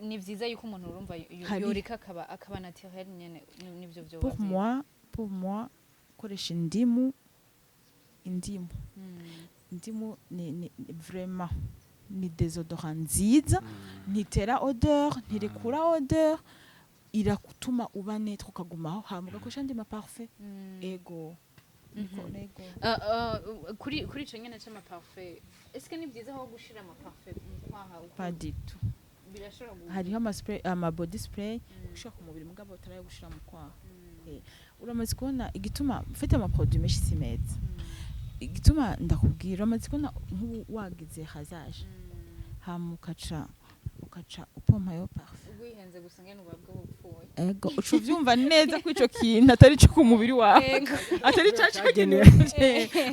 ni vyiza yuko umuntu urumva yoreka akaba naturel nyene, nivyo vyo. Pour moi koresha indimu. Indimu ni vraiment ni déodorant nziza, ntitera odeur, ntirekura odeur, irakutuma uba net, ukagumaho, hama ugakoresha andi maparfum. Ego. Niko, ego. Kuri ico nyene c'amaparfum, est-ce ni vyiza aho gushira amaparfum mu kwaha Pas du tout. Birashobora Hariho ama spray, ama body spray ushira ku mubiri, mugabo utarayo gushira mu kwaha. Uramaze kubona igituma mfite amaproduit menshi si meza? Igituma ndakubwira, uramaze kubona nk'ubu wagize rasage, hama ukaca upompayo parfum. Wihenze gusa ngene uba bwo bipfuye. Ego, uca uvyumva neza ko ico kintu atari ico ku mubiri wawe, atari ico cagenewe,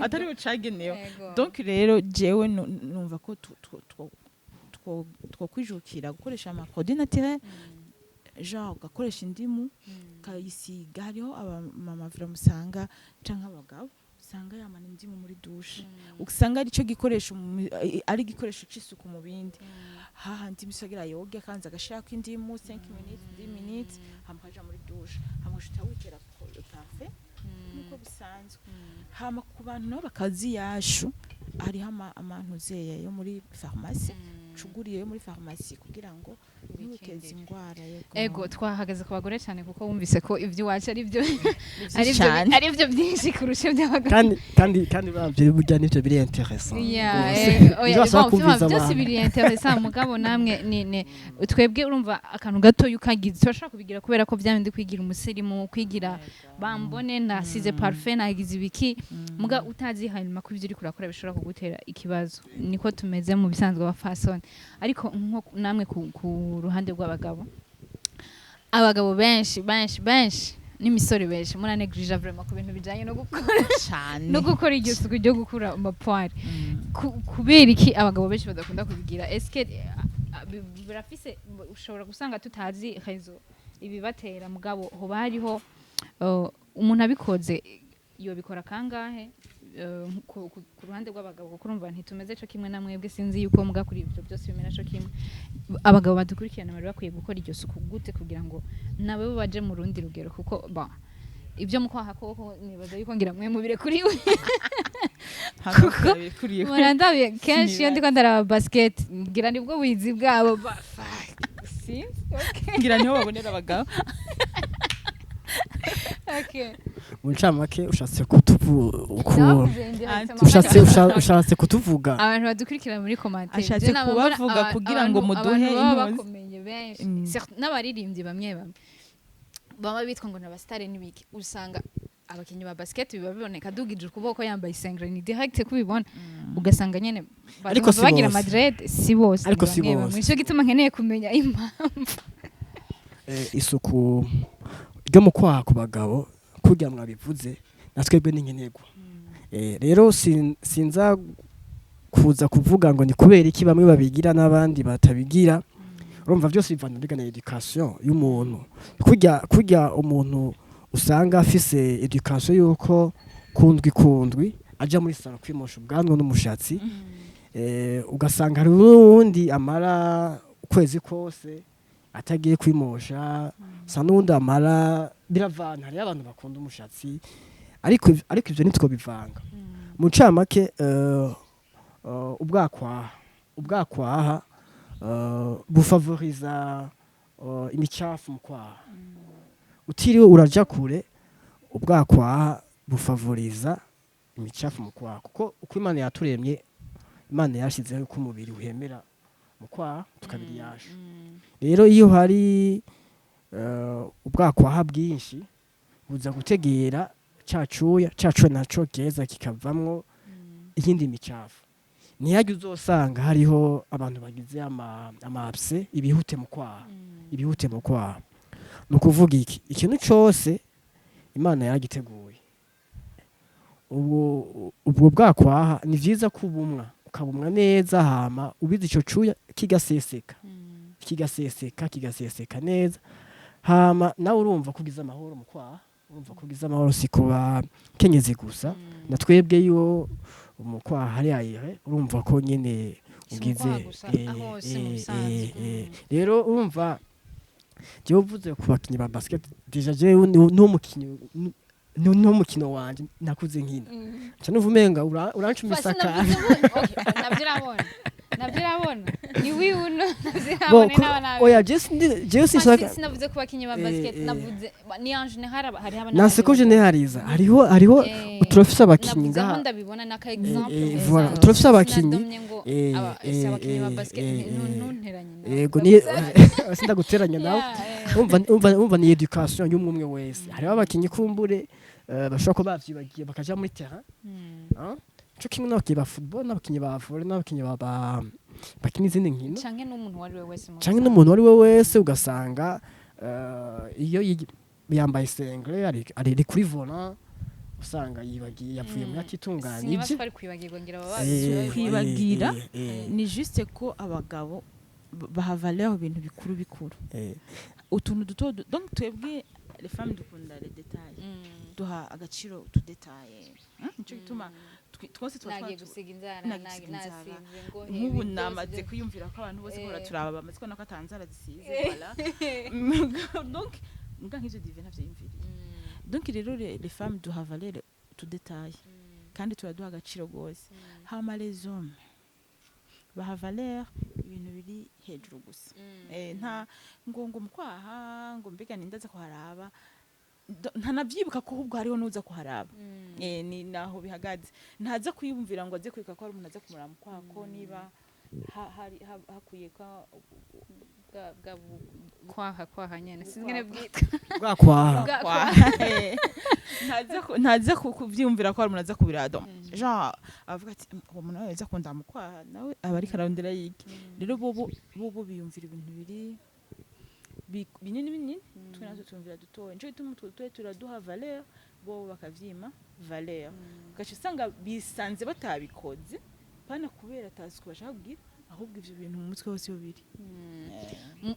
atari ico cagenewe. Donc rero jewe numva ko twokwijukira gukoresha ama produit naturel, genre ugakoresha indimu ukayisiga. Hariho abamama vraiment usanga, canke abagabo usanga yamana indimu muri douche, usanga ari cyo gikoresho ari igikoresho c'isuku mu bindi, hahandi imisogira yoge kanza agashirako indimu 5 minutes, 10 minutes, hama ukaja muri douche, hama ugaca witera parfum nkuko bisanzwe. Hama ku bantu nabo bakazi yashu, hariho amantuzeya yo muri pharmacie, cuguriye yo muri pharmacie kugira ngo ntiwiteze ingwara. Yego. Ego, twahagaze ku bagore cyane kuko wumvise ko iby'iwacu ari byo Cane. ari byo byinshi kurusha iby'abagabo. Kandi uravye burya nivyo biri intéressant Yeah, rwose. oya, Ivyo basaba bon, kumviza vyuma byose abantu. biri intéressant, mugabo namwe ni twebwe urumva akantu gato ukagize turashobora kubigira kubera ko bya bindi kwigira umusirimu, kwigira bambone nasize parfum, nagize ibiki, muga utazi hanyuma ko ivyo uriko urakora bishobora kugutera ikibazo. Niko tumeze mu bisanzwe abafasoni. Ariko nko namwe ku ruhande rw'abagabo, abagabo benshi benshi benshi n'imisore benshi muranegirija vraiment ku bintu bijanye no gukora Cane. no gukora iryo suku ryo gukura amapoils. Kubera iki abagabo benshi badakunda kubigira? Eske birafise, ushobora gusanga tutazi raison ibibatera, mugabo hoba hariho umuntu abikoze yobikora kangahe ku ruhande rw'abagabo? Kuko urumva ntitumeze co kimwe na mwebwe, sinzi yuko muga kuri ivyo byose bimera co kimwe. Abagabo badukurikirana bari bakwiye gukora iryo suku gute kugira ngo nabo baje mu rundi rugero? Kuko ba ibyo mu kwaha koko nibaza yuko ngira mwe mubire kuri we. Kuko murandabiye kenshi iyo ndiko ndaraba basket, ngira nibwo buhizi bwabo sinzi, okay. Ngira niho babonera abagabo. Okay. Mu ncamake ushatse kutuvu ku Nabavuze indirectement. ushatse kutuvuga. Abantu badukurikira muri commentaire, Ashatse je nama mbona kubavuga kugira ngo muduhe abantu baba intuzi. bakomeye benshi, n'abaririmbyi bamwe bamwe baba bitwa ngo n'abasitari n'ibiki, usanga abakinnyi ba basket biba biboneka adugije ukuboko yambaye isengeri, ni direct kubibona, ugasanga nyene Ariko si bagira bose. Madrid. Si bose, Ariko ni si bamwe bose. bamwe. Nico gituma nkeneye kumenya impamvu. Isuku ryo mu kwaha ku bagabo, kurya mwabivuze, na twebwe ni nkenerwa. Rero sinza kuza kuvuga ngo ni kubera iki bamwe babigira n'abandi batabigira. Urumva byose bivana mbega na éducation y'umuntu. Kurya umuntu usanga afise éducation yuko kundwi kundwi aja muri salon kwimosha ubwanwa n'umushatsi, ugasanga hari n'uwundi amara ukwezi kose atagiye kwimosha, sa n'uwundi amara, biravana. Hariyo abantu bakunda umushatsi, ariko ivyo nitwo bivanga. Mu ncamake, ubwakwaha bufavoriza imicafu mu kwaha. Utiriwe uraja kure, ubwakwaha bufavoriza imicafu mu kwaha, kuko uko Imana yaturemye, Imana yashizeho ko umubiri uhemera mu kwaha tukabiri yasha. Rero iyo hari ubwakwaha bwinshi, buza gutegera ca cuya, ca cuya naco giheza kikavamwo iyindi micafu. Ntihajya uzosanga hariho abantu bagize ama abcès, ibihute mu kwaha. Ibihute mu kwaha ni ukuvuga iki? Ikintu cose Imana yaragiteguye. Ubwo bwakwaha ni vyiza kubumwa, ukabumwa neza, hama ubizi ico cuya kigaseseka, kigaseseka, kigaseseka neza, hama nawe urumva ko ugize amahoro mu kwaha, urumva ko ugize amahoro. Si kuba kenyezi gusa, na twebwe iyo mu kwaha hari ayire, urumva ko nyene Si mu ugize kwaha gusa, aho hose mu bisanzwe. Rero urumva jewe uvuze ku bakinyi ba basket, déjà jewe n'umukino wanje nakuze nkina, nca numva umenga urancumisa akantu. Nabyo urabona, nabyo urabona, ni wiwuno Bon, nabyo urabona n'aba nabi. Oya, jewe sinshaka. Sinavuze ku bakinyi ba basket, navuze ni en général, hariho abana Nanse ko generaliza, hariho turafise abakinyi navuze aho ngaha. ndabibona n'aka exemple Voilà, gusa. turafise abakinyi. Sinadomye ngo si abakinyi ba basket, ntunteranye nawe. Yego, ni sindaguteranya nawe. Umva, ni éducation y'umwe umwe wese. Hariho abakinyi kumbure bashobora kuba bavyibagiye bakaja muri terrain. Ah, co kimwe n'abakinyi ba football, n'abakinyi ba volley, n'abakinyi bakina izindi nkino. Canke n'umuntu uwo ari we wese mu Canke n'umuntu uwo ari we wese, ugasanga Iyo yambaye singlet, ari kuri volant, usanga yibagiye, yapfuye muri atitunganije. Sinibaza ko ari kwibagirwa, ngira baba Kwibagira ni juste ko abagabo baha valeur ibintu bikuru bikuru, utuntu duto donc twebwe les femmes dukunda les détails, duha agaciro utu détails. Nico gituma twose tuba nagiye gusiga inzara. Nagiye gusiga inzara. Nasize ngo Nk'ubu ibi byose namaze kwiyumvira ko abantu bose ko baraturaba, bamaze kubona ko atanzara zisize, voilà. Donc mbwa nk'ivyo Dive ntavyo yiyumviriye. Donc rero les femmes duha valeur utu détails kandi turaduha agaciro gose. Hama les hommes baha valeur ibintu biri hejuru gusa. Nta ngo mukwaha, ngo mbega nindaza kuharaba. Ntanavyibuka ko ahubwo hariho n'uza kuharaba. Ni naho bihagaze, ntaza kwiyumvira ngo aze kwibuka ko hari umuntu aza kumuraba mu kwaha, ko niba hakwiye ko Bwa kwaha nyene, sinzi ngene bwitwa. Bwakwaha. Bwa kwaha. Ntaza kuvyiyumvira ko hari umuntu aza kubiraba. Genre avuga ati: "Uwo muntu nawe aza kundaba mu kwaha, nawe aba ariko ararondera yiki?" Rero bobo biyumvira ibintu biri binini binini, twe natwe twumvira dutoya. Nico gituma utwo dutoya turaduha valeur, bobo bakavyima valeur, ugaca usanga bisanze batabikoze pana kubera atazi ko bashaka kugira, ahubwo ivyo bintu mu mutwe hose iyo biri.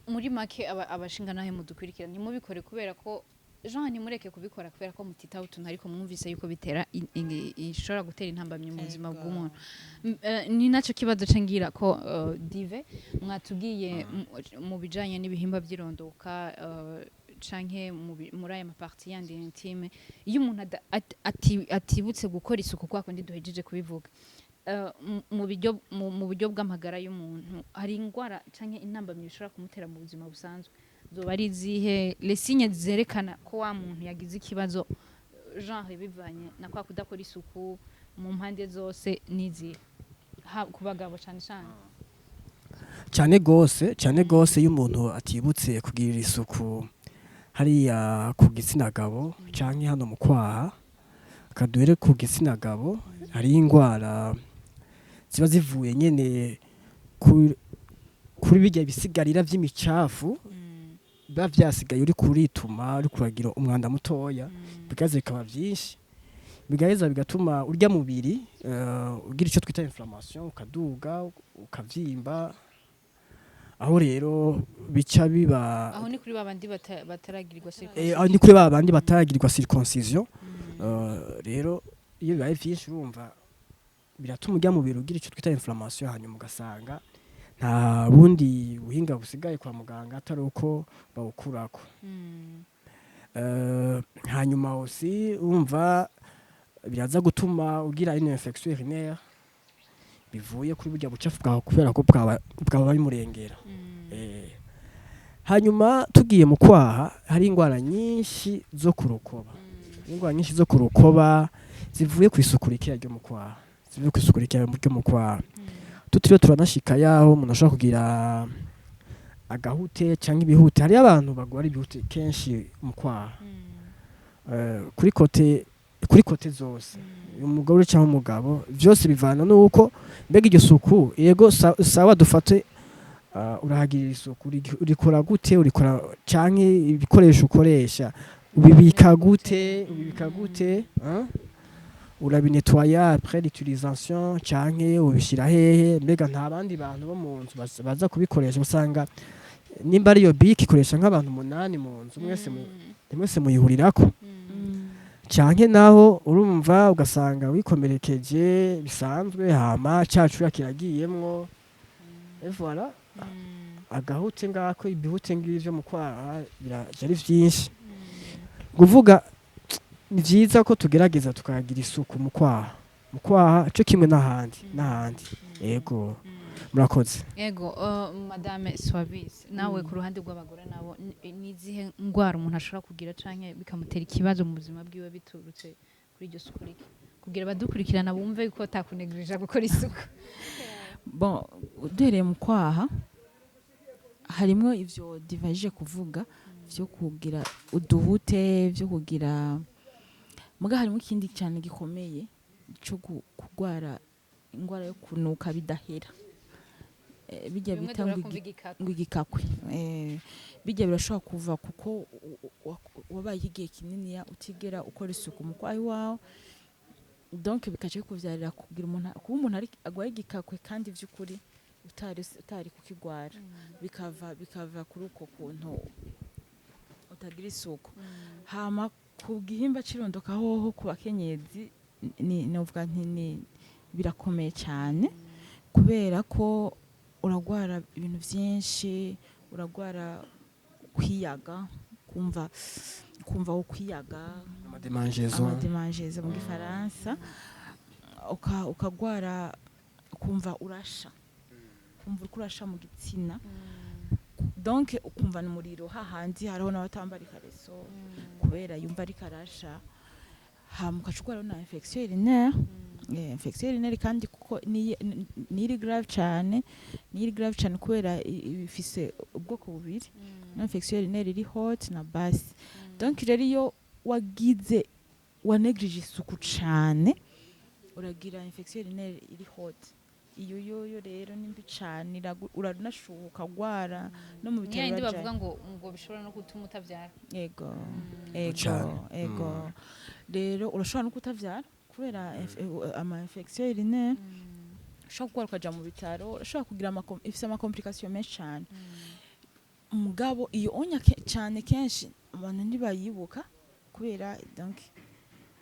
Muri make, abashinga nahe mudukurikira, ntimubikore kubera ko Jean, ntimureke kubikora kubera ko mutitaho utuntu, ariko mwumvise yuko bitera ishobora gutera intambamyi mu buzima bw'umuntu. Ni nacyo kibazo ca ngira ko Dive mwatubwiye mu bijanye n'ibihimba by'irondoka, canke muri aya ma parties yandi intime, iyo umuntu atibutse gukora isuku kwa kundi duhejeje kubivuga, mu buryo bw'amagara y'umuntu, hari indwara canke intambamyi bishobora kumutera mu buzima busanzwe, zoba ari izihe? Les signes zerekana ko wa muntu yagize ikibazo, genre bivanye na kwa kudakora isuku mu mpande zose, n'izihe? Ku bagabo cane cane. Cyane gose, cyane gose. Iyo umuntu atibutse kugirira isuku hariya ku gitsina gabo canke hano mu kwaha, kaduhere ku gitsina gabo, hariho indwara ziba zivuye nyene kuri birya bisigarira vy'imicafu biba vyasigaye uri kurituma, uri kuragira umwanda mutoya, bigaze bikaba vyinshi, bigaheza bigatuma urya mubiri ugira ico twita inflammation, ukaduga, ukavyimba. Aho rero bica biba Aho ni kuri babandi bataragirirwa aho ni kuri ba bandi bataragirirwa circoncision. Rero iyo bibaye vyinshi, urumva biratuma urya mubiri ugira ico twita inflammation, hanyuma ugasanga nta bundi buhinga busigaye kwa muganga atari uko bawukurako. Hanyuma aussi urumva biraza gutuma ugira une infection urinaire bivuye kuri burya bucafu bwawe, kubera ko bwaba bimurengera. Hanyuma tugiye mu kwaha, hari indwara nyinshi zo kurukoba, indwara nyinshi zo kurukoba zivuye ku isuku rikeya ryo mu kwaha, zivuye ku isuku rikeya ryo mu kwaha. Tutiriwe turanashika yaho umuntu ashobora kugira agahute cyangwa ibihute, hariyo abantu bagwara ibihute kenshi mu kwaha, kuri côté zose, umugore cyangwa umugabo, byose bivana nuko mbega iryo suku. Yego, sawa, dufate urahagirira isuku, urikora gute, urikora canke ibikoresho ukoresha ubibika gute, ubibika gute, hein? Urabinettoya après l'utilisation canke ubishira hehe? Mbega nta bandi bantu bo mu nzu baza kubikoresha? Usanga nimba ariyo bic ikoresha nk'abantu umunani mu nzu, mwese mwese muyihurirako. Canke naho urumva ugasanga wikomerekeje bisanzwe, hama cacu kiragiyemwo, et voilà, agahute ngako, ibihute ngivyo mu kwaha biraje ari vyinshi. Kuvuga ni vyiza ko tugerageza tukagira isuku mu kwaha, mu kwaha co kimwe n'ahandi n'ahandi. Yego, murakoze. Ego, madame Swabis, nawe ku ruhande rw'abagore nabo, ni izihe ndwara umuntu ashobora kugira canke bikamutera ikibazo mu buzima bwiwe biturutse kuri iryo suku rike, kugira abadukurikirana bumve ko atakunegirija gukora isuku? Bon, duhereye mu kwaha, harimwo ivyo divajije kuvuga vyo kugira uduhute, vyo kugira muga harimo ikindi cyane gikomeye cyo kugwara ingwara yo kunuka bidahera. Bijya Bimwe bita duhora ngo kumva igikaka. Ngo igikakwe, bijya birashobora kuva kuko wabaye igihe kininiya utigera ukora isuku mu kwaha iwawe, donc bikaca bikuvyarira kugira umuntu, kuba umuntu ari agwaye igikakwe kandi vy'ukuri utari kukigwara, bikava kuri uko kuntu utagira isuku. Hama ku gihimba c'irondoka hoho, ku bakenyezi ni novuga nti ni birakomeye cyane, kubera ko uragwara ibintu byinshi. Uragwara kwiyaga, kumva wo kwiyaga, Ama démangeaisons. Ama démangeaisons mu Gifaransa. Ukagwara ukumva urasha, kumva uriko urasha mu gitsina, donc ukumva ni umuriro hahandi. Hariho n'abatambara ikareso kubera yumva ariko arasha. Hama ugaca urwara na infection urinaire. Infection urinaire kandi kuko ni iri grave cane, ni iri grave cane kubera ifise ubwoko bubiri: infection urinaire iri haute na basse. Donc rero iyo wagize, wanégligé isuku cane, uragira infection urinaire iri haute. Iyo yoyo rero ni mbi cane, uranashuha, ukagwara no mu Niyo bitaro yindi bajayo. Bavuga ngo bishobora no gutuma utabyara. Ego, ego. Cane. Ego. Rero urashobora no kutavyara kubera ama infection urinaire. Ushobora kurwara ukaja mu bitaro, urashobora kugira ifise ama complication menshi cane. Mugabo iyo onya cane kenshi abantu ntibayibuka kubera donc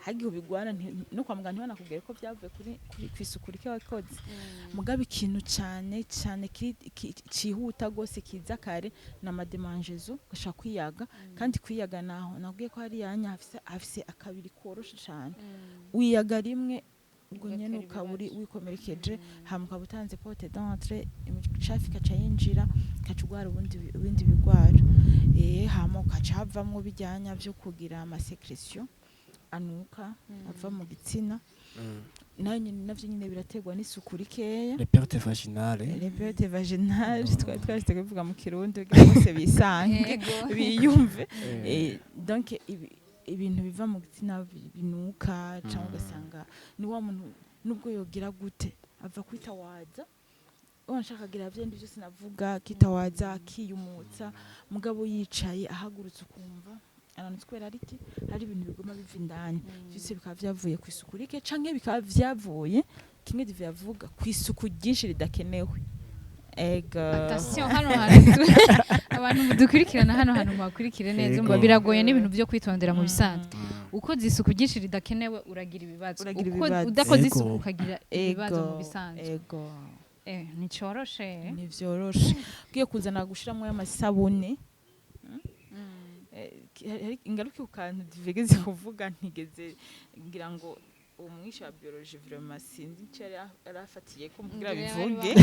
hagiye ubigwara no kwa muganga ntibanakubwire ko byavuye kuri kwisuku rike wakoze. Mugabo ikintu cane cane cihuta gose kiza kare ni ama démangeaisons, ugashaka kwiyaga. Kandi kwiyaga naho nabwiye ko hari yanya hafise akabiri koroshe cane, wiyaga rimwe ubwo nyene Ugatera ukaba uri ibibazo. wikomerekeje, hama ukaba utanze porte d'entrée, imicafu ikaca yinjira, ukaca ugwara ubundi ibindi bigwara. Hama ukaca havamwo bijyanya vyo kugira ama sécrétions anuka ava mu gitsina, nayo nyene navyo nyene biraterwa n'isuku rikeya. Les pertes vaginales. Les pertes vaginales, twari twashyize kubivuga mu Kirundi kugira bose bisange, biyumve. Donc ibintu biva mu gitsina binuka, cyangwa ugasanga ni wa muntu nubwo yogira gute ava kwitawaza, wanashaka agira vyindi byose navuga, akitawaza, akiyumutsa, mugabo yicaye, ahagurutse, ukumva aranutse kubera ari iki? Hari ibintu biguma biva indani. Vyose bikaba vyavuye ku isuku rike, canke bikaba vyavuye kimwe dive yavuga, ku isuku ryinshi ridakenewe. Ego. Attention, hano hantu abantu mudukurikirana, hano hantu muhakurikire neza. Umva, biragoye n'ibintu byo kwitondera mu bisanzwe. Ukoze isuku ryinshi ridakenewe uragira ibibazo. Uragira ibibazo. Udakoze isuku ukagira ibibazo mu bisanzwe. Ego. Nticoroshe. Ntivyoroshe. Ugiye kuzana gushiramwo y'amasabune, hari ingaruka ku kantu divegeze kuvuga, ntigeze ngira ngo uwo mwisha wa biologie, vraiment sinzi icyo yari afatiye ko kugira Ngira bari bivuge.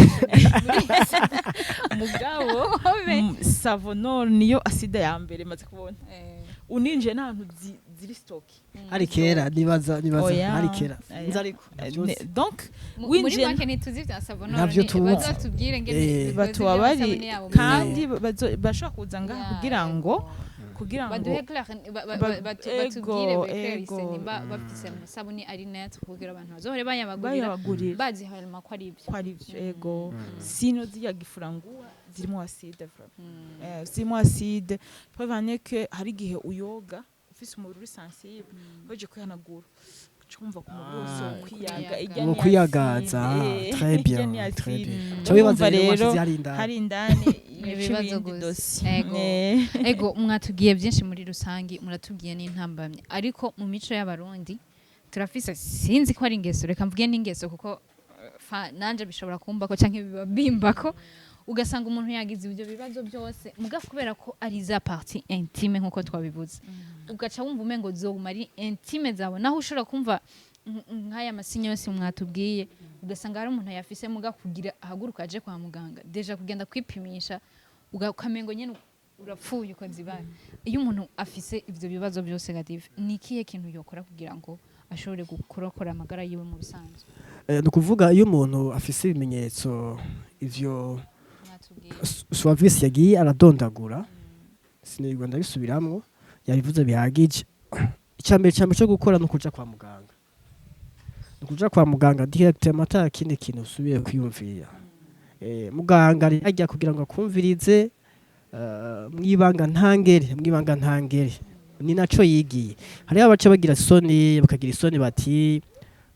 Mugabo Savonor niyo acide ya mbere maze kubona uninjiye n'ahantu ziri stockées. Hari kera, nibaza Oya. hari kera. Oya. Nzi ariko byose. Donc muri winjiye make ntituzi vya Savonor. Ntavyo tuzi. Bazotubwire ngene bikoze batuba ivy'amasabune bari yabo. kandi bashobora kuza ngaha kugira ngo Baduhe clair, batubwire, beclairisse nimba bafise amasabuni ari net kugira abantu bazohore bayabagurira bayabagurira bazi hanyuma ko ari ibyo. Ko ari byo, ego. Sino zirya gifuranguwa zirimo acide vraiment. Zirimo acide. Preuve en est que hari igihe uyoga ufise umubiri uri sensible, waje kwihanagura ucumva ku mubiri wose wo kwiyaga. Irya Wo ni kwiyagaza. acide. Très Irya bien, ni très acide. bien. Ca wibaza Urumva rero rero washize hari indani. Hari indani Ibibazo ibindi gusa. dossier. Ego. Ego, mwatubwiye byinshi muri rusangi, muratubwiye n'intambamye, ariko mu mico y'Abarundi turafise, sinzi ko ari ingeso, reka mvuge n'ingeso kuko nanje bishobora kumbako canke biba bimbako, ugasanga umuntu yagize ibyo bibazo byose, muga kubera ko ari za partie intime nkuko twabivuze, ugaca wumva umengo zoguma ari intime zawe, naho ushobora kumva nk'aya ma signes yose mwatubwiye, ugasanga hari umuntu yafise, muga kugira ahaguruka aje kwa muganga, déjà kugenda kwipimisha ukamengo nyene urapfuye ukoze ibara. Iyo umuntu afise ivyo bibazo byose, Gadive, ni ikihe kintu yokora kugira ngo ashobore kurokora amagara yiwe mu bisanzwe? Ni ukuvuga iyo umuntu afise ibimenyetso ivyo Mwatubwiye. Suavisi yagiye aradondagura, sinirwa ndabisubiramwo, yabivuze bihagije. Icyambere cyambere cyo gukora ni ukuja kwa muganga, ni ukuja kwa muganga directement, ata kindi kintu usubiye kwiyumvira. Muganga ari ajya kugira ngo akumvirize mwibanga ntangere, mwibanga ntangere, ni naco yigiye. Hariho abaca bagira isoni, bakagira isoni bati: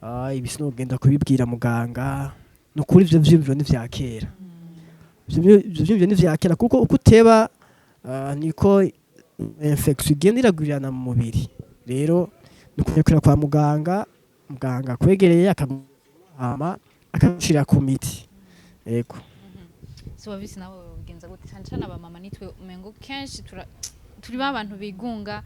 "Ah, ibi sinogenda kubibwira muganga." Ni ukuri, ivyo vyiyumviro ni vya kera. Ivyo vyiyumviro ni vya kera, kuko uko uteba niko infection igenda iragwirirana mu mubiri. Rero ni ukurekera kwa muganga, muganga akwegereye akaguhama, akagushira ku miti, yego. So wabisi nawe ubigenza gute? Cyane cyane abamama nitwe umengo kenshi turi ba bantu bigunga.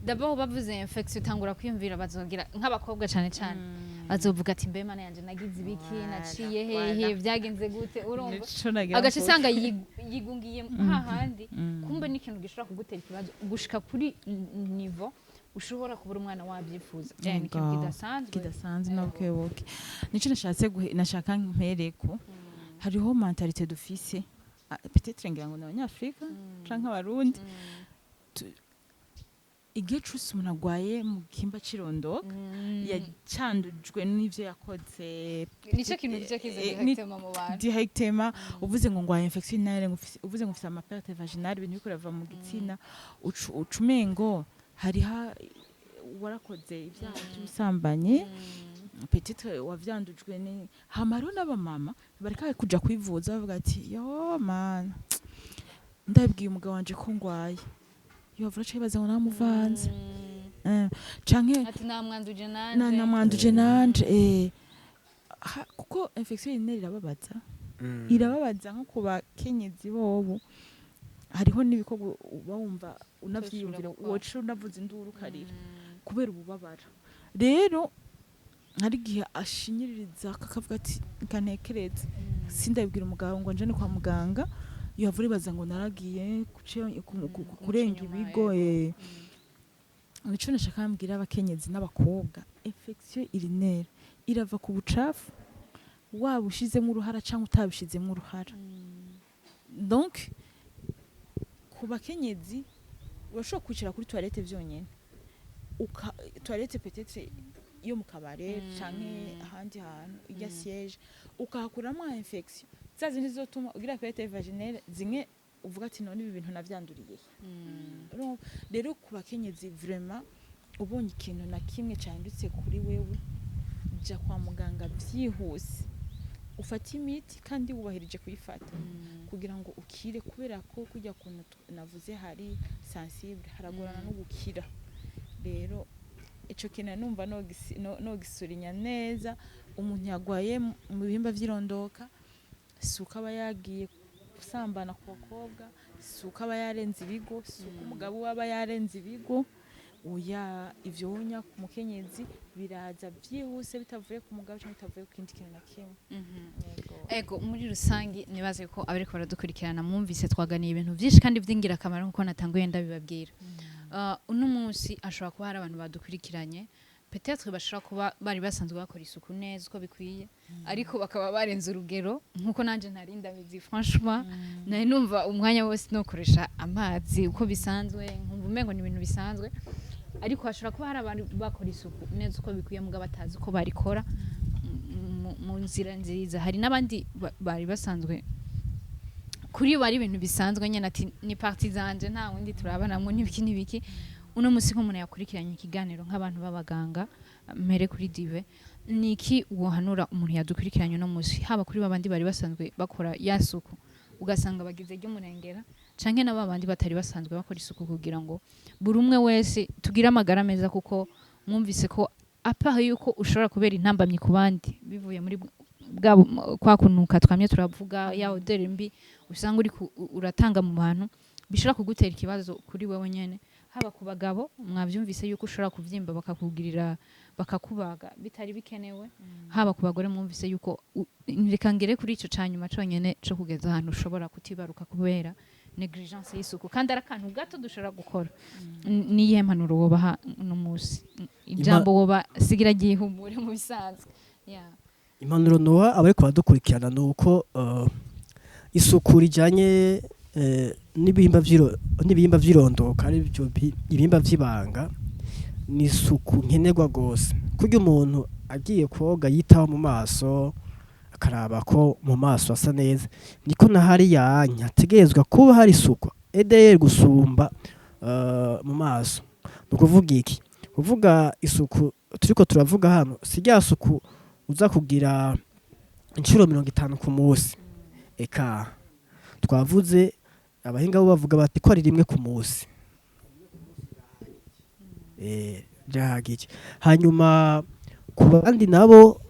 D'abord bavuze infection utangura kwiyumvira bazogira nk'abakobwa cyane cyane bazovuga ati: "Mbe mana yanje, nagize ibiki? Naciye hehe? Byagenze gute?" Urumva Nico nagira agace mvuge. usanga yigungiye hahandi, kumbe n'ikintu gishobora kugutera ikibazo gushika kuri niveau ushobora kubura umwana wabyifuza. Ni ikintu Yego. kidasanzwe. Kidasanzwe na bukebuke. Nico nashatse nashaka mpereko, hariho mentalité dufise, peut-être ngira ngo ni Abanyafrika canke Abarundi. Igihe cose umuntu agwaye mu gihimba c'irondoka, yacandujwe n'ivyo yakoze. Nicyo kintu gice kiza directement mu bantu. Directement uvuze ngo ngwaye infection urinaire, ngo uvuze ngo ufise ama perte vaginale, ibintu biriko birava mu gitsina, uca umengo hariho warakoze ibyaha by'ubusambanyi, peut-être wavyandujwe. Ni hama hariho n'abamama bareka kuja kwivuza, bavuga ati: "Yo mana, ndabwiye umugabo wanje ko ngwaye, yovura aca yibaza ngo namuvanze." Canke ati: "Namwanduje na nanje." Namwanduje nanje. Kuko infection urinaire irababaza, irababaza nko ku bakenyezi bobo. Hariho n'ibikorwa uba wumva unavyiyumvira gukora. Woca unavuza induru ukarira kubera ububabara. Rero hari igihe ashinyiririza akavuga ati: "Ntekereze, sindabibwira umugabo ngo njane kwa muganga, yohava uribaza ngo naragiye kurenga inyuma, ibigo." Nico nashaka mbwira abakenyezi n'abakobwa: infection urinaire irava ku bucafu, waba ushizemo uruhara cyangwa utabishizemo uruhara. Donc ku bakenyezi, urashobora kwicara kuri toilette vyonyene, toilette peut-être yo mu kabare canke ahandi hantu irya siège, ukahakuramo infection za zindi zizotuma ugira perte vaginale, zimwe uvuga ati: "None ibi bintu navyanduriye he?" Urumva? Rero ku bakenyezi, vraiment, ubonye ikintu na kimwe candutse kuri wewe, jya kwa muganga byihuse, ufate imiti kandi wubahirije kuyifata kugira ngo ukire, kubera ko kujya kuntu navuze hari sensible, haragorana no gukira. Rero ico kintu numva nogisurinya neza. Umuntu yagwaye mu bihimba vy'irondoka, si uko aba yagiye gusambana ku bakobwa, si uko aba yarenze ibigo, si uko umugabo we aba yarenze ibigo. Oya, ivyo wonya ku mukenyezi biraza byihuse bitavuye ku mugabo cyangwa bitavuye ku kindi kintu na kimwe. Yego. Ego, muri rusange nibaze ko abariko baradukurikirana mwumvise twaganiye ibintu byinshi kandi by'ingirakamaro nkuko natanguye ndabibabwira. Uno munsi ashobora kuba hari abantu badukurikiranye, peut-être bashobora kuba bari basanzwe bakora isuku neza uko bikwiye, ariko bakaba barenze urugero nkuko nanje ntari ndabizi. Franchement, nari numva umwanya wose nokoresha amazi uko bisanzwe, nkumva umengo ni ibintu bisanzwe, ariko hashobora kuba hari abantu bakora isuku neza uko bikwiye mugabo batazi uko barikora mu nzira nziza. Hari n'abandi bari basanzwe kuri bo ari ibintu bisanzwe nyene, ati: "Ni partie zanje, nta wundi turabanamwo," n'ibiki n'ibiki. Uno munsi nk'umuntu yakurikiranye ikiganiro, nk'abantu b'abaganga, mpere kuri Dive, ni iki wohanura umuntu yadukurikiranye uno munsi, haba kuri babandi bari basanzwe bakora ya suku ugasanga bagize ry'umurengera, canke na babandi batari basanzwe bakora isuku, kugira ngo buri umwe wese tugire amagara meza? Kuko mwumvise ko à part yuko ushobora kubera intambamyi ku bandi bivuye muri bwa kwa kunuka twamye turavuga, ya odeur mbi usanga uri uratanga mu bantu, bishobora kugutera ikibazo kuri wewe nyene. Haba ku bagabo, mwavyumvise yuko ushobora kuvyimba bakakugirira, bakakubaga bitari bikenewe. Haba ku bagore, mwumvise yuko reka ngere kuri ico canyuma conyene co kugeza ahantu ushobora kutibaruka kubera négligence y'isuku, kandi ari akantu gato dushobora gukora. Niyihe mpanuro wobaha uno munsi, ijambo woba sigira ryihumure mu bisanzwe? Yeah. Impanuro noha abariko baradukurikirana ni uko isuku rijanye n'ibihimba vy'irondoka, ari byo ibihimba vy'ibanga, ni isuku nkenerwa gose. Kurya umuntu agiye koga yitaho mu maso, akaraba ko Bakaraba ko mu maso asa neza, niko na hariya hategerezwa kuba hari isuku edeyeri gusumba mu maso. Ni ukuvuga iki? Kuvuga isuku turiko turavuga hano si rya suku uza kugira inshuro 50 ku munsi. Eka, twavuze abahinga bo bavuga bati ko ari rimwe ku munsi birahagije. Hanyuma ku bandi nabo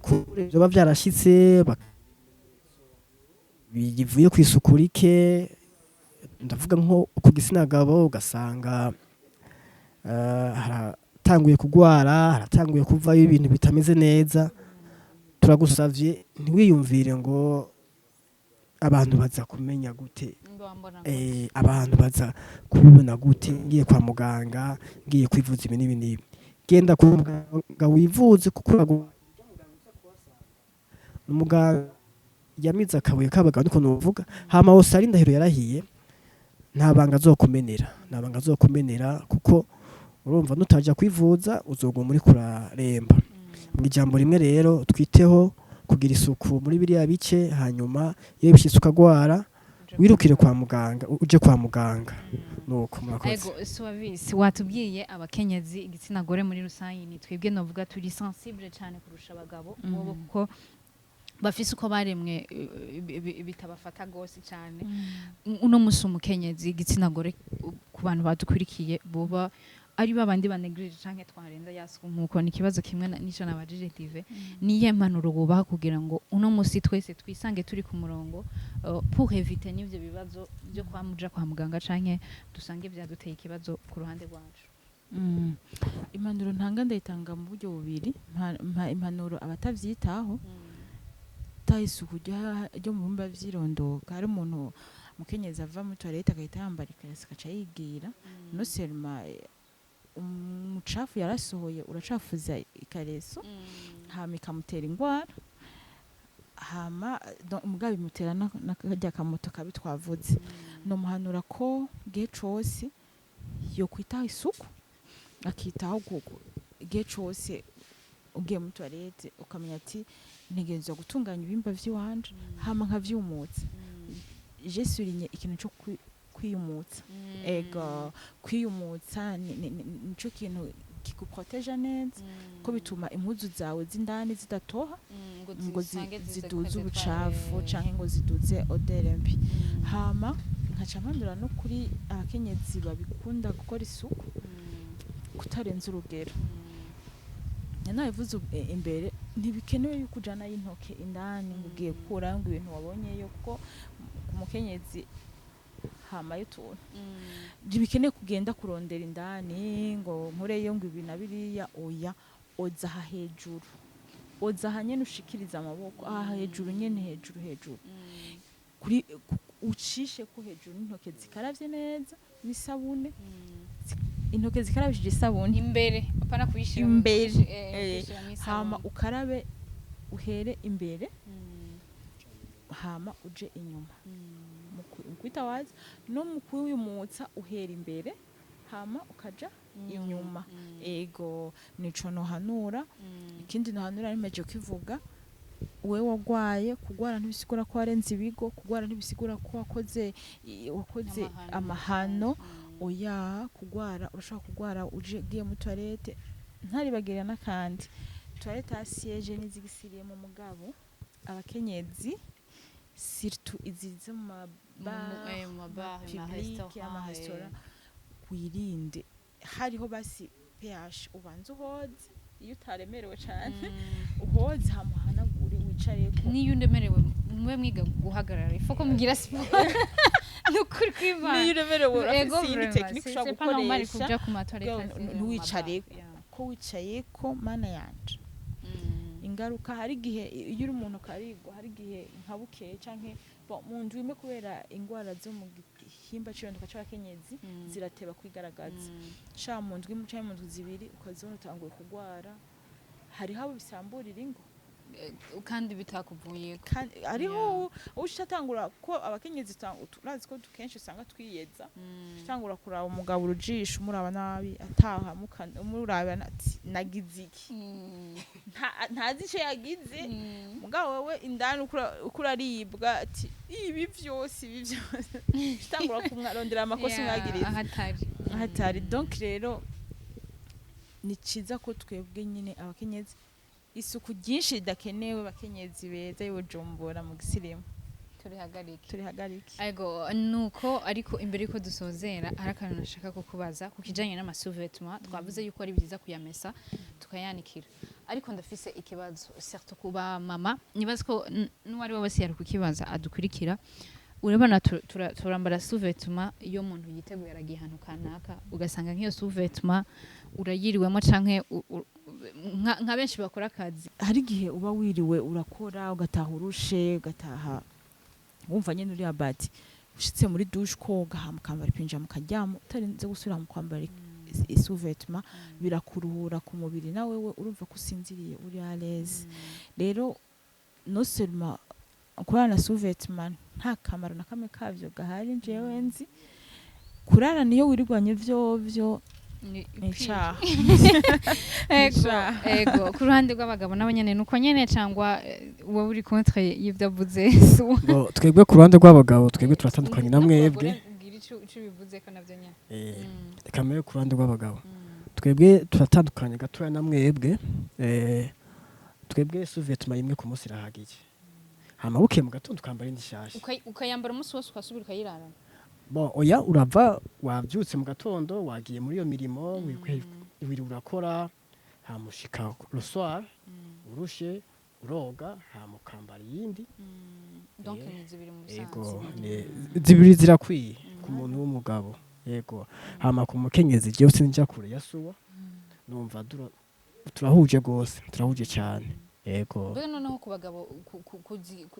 kure vyoba vyarashitse bivuye ku isuku rike, ndavuga nko ku gitsina gabo, ugasanga haratanguye kugwara, haratanguye kuvayo ibintu bitameze neza, turagusavye ntiwiyumvire ngo abantu baza kumenya gute, abantu baza kubibona gute, ngiye kwa muganga, ngiye kwivuza ibi n'ibi n'ibi. Genda kwa muganga wivuze, kuko umuganga yamize akabuye k'abagabo, niko nuvuga. Hama wose ari indahiro yarahiye, nta banga azokumenera, nta banga azokumenera, kuko urumva nutaja kwivuza uzoguma uri kuraremba. Mu ijambo rimwe rero, twiteho kugira isuku muri biriya bice. Hanyuma iyo bishitse ukagwara, wirukire kwa muganga, uje kwa muganga. Nuko murakoze. Ego Suavisi, watubwiye abakenyezi, igitsina gore muri rusange, ni twebwe novuga turi sensible cyane kurusha abagabo bobo, kuko bafise uko baremwe bitabafata gose cyane. Uno musi umukenyezi, igitsina gore, ku bantu badukurikiye boba ari babandi banegirije canke twarenza yasuku, nkuko ni ikibazo kimwe n'ico nabajije Dive, niye mpanuro bubaha kugira ngo uno musi twese twisange turi ku murongo pour éviter n'ivyo bibazo byo kwa muja kwa muganga canke dusange vyaduteye ikibazo ku ruhande rwacu? Impanuro ntanga ndayitanga mu buryo bubiri. Mpa impanuro abatavyitaho ta isuku ryo mu bihimba vy'irondoka. Hari umuntu mukenyezi ava muri toilette agahita yambara ikariso agaca yigira. Non seulement umucafu yarasohoye uracafuza ikareso, hama ikamutera ingwara, hama mugabo bimutera n'akarya kamoto kabi twavuze. Nomuhanura ko igihe cose yokwitaho isuku, akitaho igihe cose ugiye muri toilette ukamenya ati ntegerezwa gutunganya ibihimba vy'iwanje hama nkavyumutsa. Je souligne ikintu co kwiyumutsa. Ego, kwiyumutsa nico kintu kiguproteja neza, ko bituma impuzu zawe z'indani zidatoha ngo ziduze ubucafu canke ngo ziduze odeur mbi. Hama nkaca mpanura no kuri abakenyezi babikunda gukora isuku kutarenza urugero. Nabivuze imbere, ntibikenewe yuko ujana y'intoke indani ngo ugiye gukurayo ngo ibintu wabonyeyo, kuko ku mukenyezi hamayo utuntu. Ntibikenewe kugenda kurondera indani ngo nkureyo ngo ibi na biriya. Oya, oza aha hejuru, oza aha nyene, ushikiriza amaboko aha hejuru nyene, hejuru hejuru, kuri ucishe ko hejuru n'intoke zikaravye neza n'isabune, intoke zikarabishije isabune. Imbere, apana kuyishira Imbere. Hama ukarabe, uhere imbere hama uje inyuma. Mu kwitawaza no mu kwiyumutsa, uhera imbere hama ukaja inyuma. Ego, nico nohanura. Ikindi nohanura nimeje kwivuga, wewe wagwaye, kugwara ntibisigura ko warenze ibigo, kugwara ntibisigura ko wakoze amahano. Oya, kugwara urashobora kugwara uje ugiye muri toilette. Ntaribagira n'akandi, toilette à siège n'izigisiriye mu mugabo, abakenyezi surtout izi zo mu mabar Mu mabar, public, amaresitora, wirinde. Hariho basi pH, ubanza uhoze iyo utaremerewe cane, uhoze hama uhanagure wicareko. Niyo undemerewe, mube mwiga guhagarara, ifo ko mugira siporo, ni ukuri kw'Imana. Niyo uremerewe Ego, urafise iyindi vraiment, technique ushobora c'est pas normal gukoresha. kuja ku matoilette Ntiwicareko, ko wicayeko, mana yanje, ingaruka. Hari igihe iyo uri umuntu ukarigwa, hari igihe nka bukeye canke bon, mu ndwi imwe, kubera ingwara zo mu gihimba c'irondoka c'abakenyezi zirateba kwigaragaza, sha mu ndwi imwe canke mu ndwi 2 ukazibona utanguye kugwara. Hariho abo bisamburira ingo. Kandi bitakuvuyeko. Kandi hariho ushatangura ko abakenyezi turazi ko kenshi usanga twiyeza, utangura kuraba umugabo urujisho, umuraba nabi, ataha umuraba ati nagize iki? Ntazi ico yagize. Mugabo wewe indani uko uraribwa ati ibi vyose, ibi vyose, utangura kumwarondera amakosa umwagiriza ahatari. Ahatari. Donc rero ni ciza ko twebwe nyine abakenyezi isuku ryinshi ridakenewe, abakenyezi beza y'Ubujumbura mu gisirimu, turihagarike. Turihagarike. Ego, nuko ariko imbere yuko dusozera hari akantu nashaka kukubaza ku kijanye n'ama sous-vêtements. Twavuze yuko ari byiza kuyamesa tukayanikira, ariko ndafise ikibazo surtout ku ba mama, nibaza ko n'uwari we wese yari kukibaza adukurikira. Urabona turambara sous-vêtement iyo umuntu yiteguye aragiye ahantu kanaka, ugasanga nk'iyo sous-vêtement urayiriwemo canke nka benshi bakora akazi. Hari igihe uba wiriwe urakora, ugataha urushe, ugataha wumva nyine uri abati, ushitse muri douche koga, hama ukambara ipinjama ukaryama utarinze gusubira mu kwambara i sous-vêtement. Birakuruhura ku mubiri, nawe we urumva ko usinziriye uri à l'aise. Rero non seulement kurara na sous-vêtement nta kamaro na kamwe kavyo gahari njewe nzi, kurara niyo wirirwanye vyovyo ni ni icaha. Ego, Icaha. Ego, ku ruhande rw'abagabo nabo nyene nuko nyene, cyangwa wowe uri contre y'ivyo avuze? Bo, twebwe ku ruhande rw'abagabo, twebwe turatandukanye na mwebwe. Ubwira ico bivuze ko navyo nyene. Reka mbere ku ruhande rw'abagabo, twebwe turatandukanye gatoya na mwebwe. Twebwe sous-vêtement imwe ku munsi irahagije, hama bukeye mu gatondo ukambara indi nshasha. Ukayambara umunsi wose, ukasubira ukayirara? Bon, oya, urava wavyutse mu gatondo, wagiye muri iyo mirimo, wiriwe urakora, hama ushika le soir urushe, uroga, hama ukambara iyindi. Donc ni zibiri mu Ego. bisanzwe. Zibiri zirakwiye ku muntu w'umugabo, yego. Hama ku mukenyezi, jewe sinja kure ya suwa, numva turahuje gose, turahuje cyane, yego. Mbega noneho ku bagabo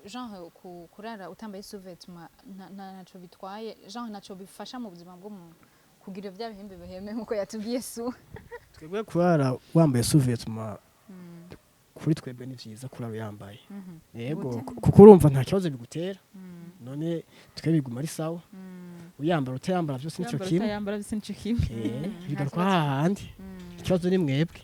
genre kurara utambaye sous-vêtement ntaco bitwaye, genre ntaco bifasha mu buzima bw'umuntu kugira vya bihimbe biheme nkuko yatubwiye su? Twebwe kurara wambaye sous-vêtement, kuri twebwe ni vyiza kurara uyambaye, yego, kuko urumva nta kibazo bigutera. None twe biguma ari sawa, uyambara utayambara vyose nico Yambara kimwe. utayambara byose nico kimwe. Bigaruka hahandi, ikibazo ni mwebwe.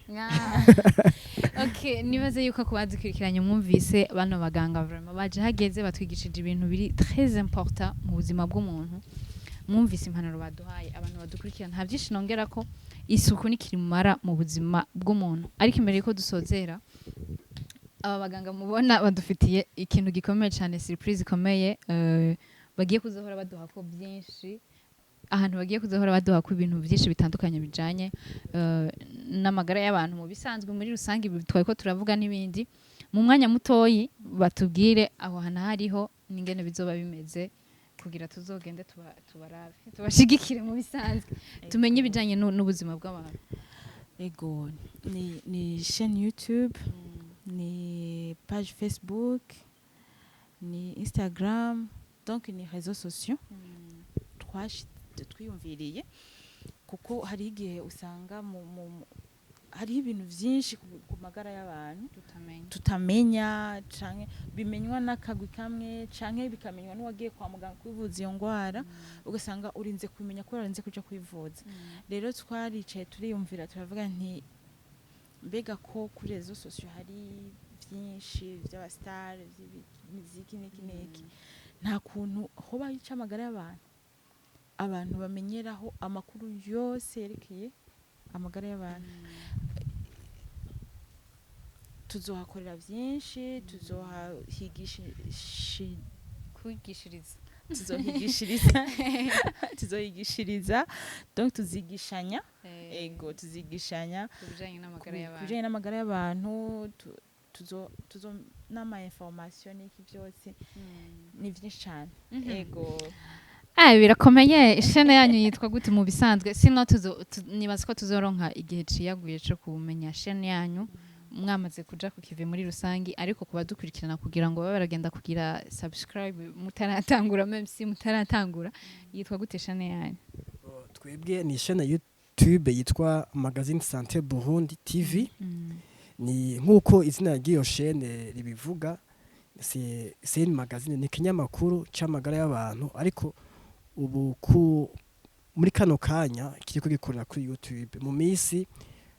Okay, nibaze yuko ku badukurikiranye mwumvise bano baganga vraiment baje hageze, batwigishije ibintu biri très important mu buzima bw'umuntu. Mwumvise impanuro baduhaye. Abantu badukurikirana, nta byinshi nongera ko isuku ni kirimara mu buzima bw'umuntu. Ariko imbere yuko dusozera, aba baganga mubona badufitiye ikintu gikomeye cyane, surprise ikomeye. Bagiye kuzohora baduha ko byinshi, ahantu bagiye kuzohora baduha ko ibintu byinshi bitandukanye bijanye n'amagara y'abantu mu bisanzwe muri rusange, ibi twari ko turavuga n'ibindi. Mu mwanya mutoyi batubwire aho hantu hariho n'ingene bizoba bimeze kugira tuzogende tubarabe, tubashigikire mu bisanzwe, tumenye ibijanye n'ubuzima bw'abantu. Ego, ni chaîne YouTube, ni page Facebook, ni Instagram, donc ni réseaux sociaux twiyumviriye, kuko hari igihe usanga hariho ibintu vyinshi ku magara y'abantu tutamenya. Tutamenya, canke bimenywa n'akagwi kamwe, canke bikamenywa n'uwagiye kwa muganga kwivuza iyo ngwara, ugasanga urinze kubimenya kubera urinze kuja kwivuza. Rero twaricaye turiyumvira, turavuga nti mbega ko kuri réseaux sociaux hari vyinshi vy'aba stars, vy'imiziki n'iki n'iki, nta kuntu hoba hica amagara y'abantu, abantu bamenyeraho amakuru yose yerekeye amagara y'abantu? Tuzohakorera vyinshi, tuzohahigisha Kwigishiriza. Tuzohigishiriza, donc tuzigishanya. Ego, tuzigishanya ku bijanye n'amagara ku y'abantu. Bijanye n'amagara y'abantu, tuzo n'ama information n'iki byose, ni vyinshi cane, ego. Ah, birakomeye. Chaîne yanyu yitwa gute mu bisanzwe? Sino nibaza ko tuzoronka igihe ciyaguye co kumenya chaîne yanyu mwamaze kuja ku kivi muri rusangi. Ariko kuba dukurikirana kugira ngo babe baragenda kugira subscribe mutaratangura, même si mutaratangura, yitwa gute chaîne yanyu? Twebwe ni chaîne YouTube yitwa Magazine Santé Burundi TV. Ni nk'uko izina ry'iyo chaîne ribivuga, c'est une magazine, ni ikinyamakuru c'amagara y'abantu, ariko ubu muri kano kanya kiriko gikorera kuri YouTube. Mu misi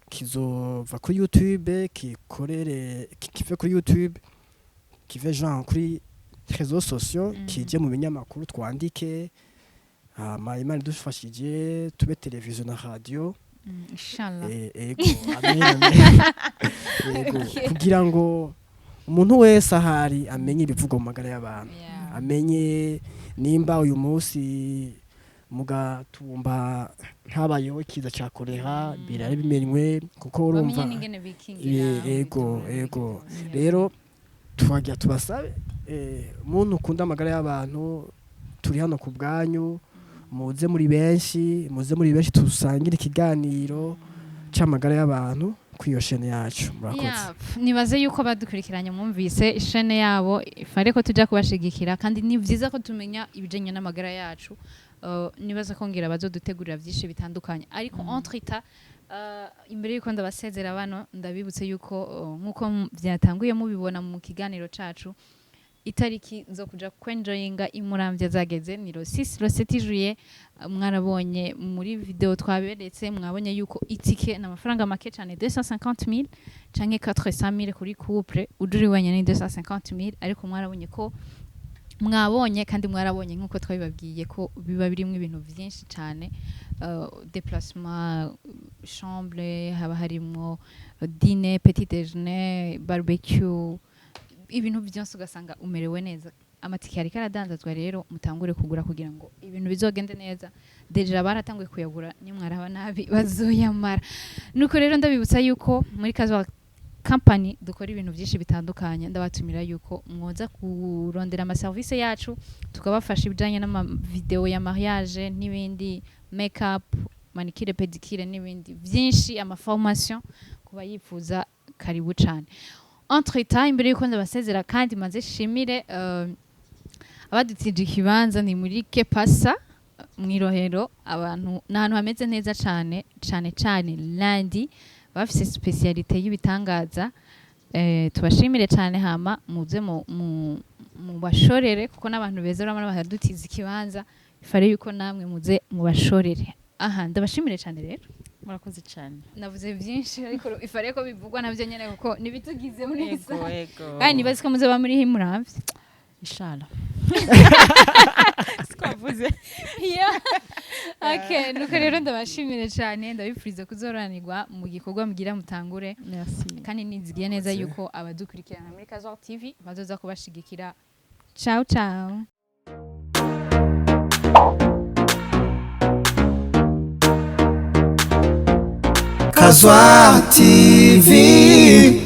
kizova kuri YouTube, kikorere kive kuri YouTube, kive genre kuri réseaux sociaux, kije mu binyamakuru, twandike, hama Imana idufashije tube televiziyo na radio. Inshallah. Ego, amen, amen. Ego, kugira ngo umuntu wese ahari amenye ibivugwa mu magara y'abantu, amenye nimba uyu munsi mu Gatumba ntabayeho ikiza ca choléra, birari bimenywe, kuko urumva bamenye n'ingene bikingira. Ego, ego. Rero twagira tubasabe, muntu ukunda amagara y'abantu, turi hano ku bwanyu. Muze muri benshi, muze muri benshi, tusangire ikiganiro c'amagara y'abantu kuri iyo chaîne yacu. Murakoze. Yeah, nibaze yuko badukurikiranye mwumvise chaîne yabo ifare ko tuja kubashigikira, kandi ni vyiza ko tumenya ibijanye n'amagara yacu. Nibaza ko ngira bazodutegurira vyinshi bitandukanye, ariko entre temps, imbere yuko ndabasezera bano, ndabibutse yuko nkuko vyatanguye mubibona mu kiganiro cacu, itariki zo kuja kwenjoyinga imuramvya zageze, ni le 6, le 7 juillet. Mwarabonye muri video twaberetse, mwabonye yuko itike ni amafaranga make cyane, 250 000 canke 400 000 kuri couple, ujuri wenyene ni 250 000. Ariko mwarabonye ko mwabonye, kandi mwarabonye nkuko twabibabwiye ko biba birimo ibintu byinshi cyane, déplacement, chambre, haba harimo dîner, petit déjeuner, barbecue, ibintu byose, ugasanga umerewe neza. Amatike ariko aradandazwa, rero mutangure kugura kugira ngo ibintu bizogende neza. Déjà baratanguye kuyagura, nimwaraba nabi bazoyamara. Nuko rero ndabibutsa yuko muri Kazoa Company dukora ibintu byinshi bitandukanye. Ndabatumira yuko mwoza kurondera amaserivisi yacu, tukabafasha ibijanye n'amavideo ya mariage n'ibindi, makeup, manicure, pédicure n'ibindi byinshi, amaformation kuba yifuza, karibu cane. Entre temps, imbere yuko ndabasezera, kandi maze shimire abadutije ikibanza, ni muri Kepasa mw'irohero. Abantu ni ahantu hameze neza cane cane cane, lundi bafise spécialité y'ibitangaza. Tubashimire cane, hama muze mu bashorere, kuko n'abantu beza urabona bakadutiza ikibanza, ifare yuko namwe muze mubashorere. Aha ndabashimire cane rero. Murakoze cyane. Navuze byinshi, ariko ifare ko bivugwa navyo nyene, kuko nibitugize muri Ego, ego. Kandi nibazi ko muzoba muri himuramvye. Inshallah, siko wavuze. Yeah. Okay, nuko rero ndabashimire cyane, ndabifuriza kuzoranirwa mu gikorwa mugira mutangure. Merci. Kandi nizigiye neza yuko abadukurikirana muri Kazoa TV bazoza kubashigikira. Ciao ciao. Kazwa TV.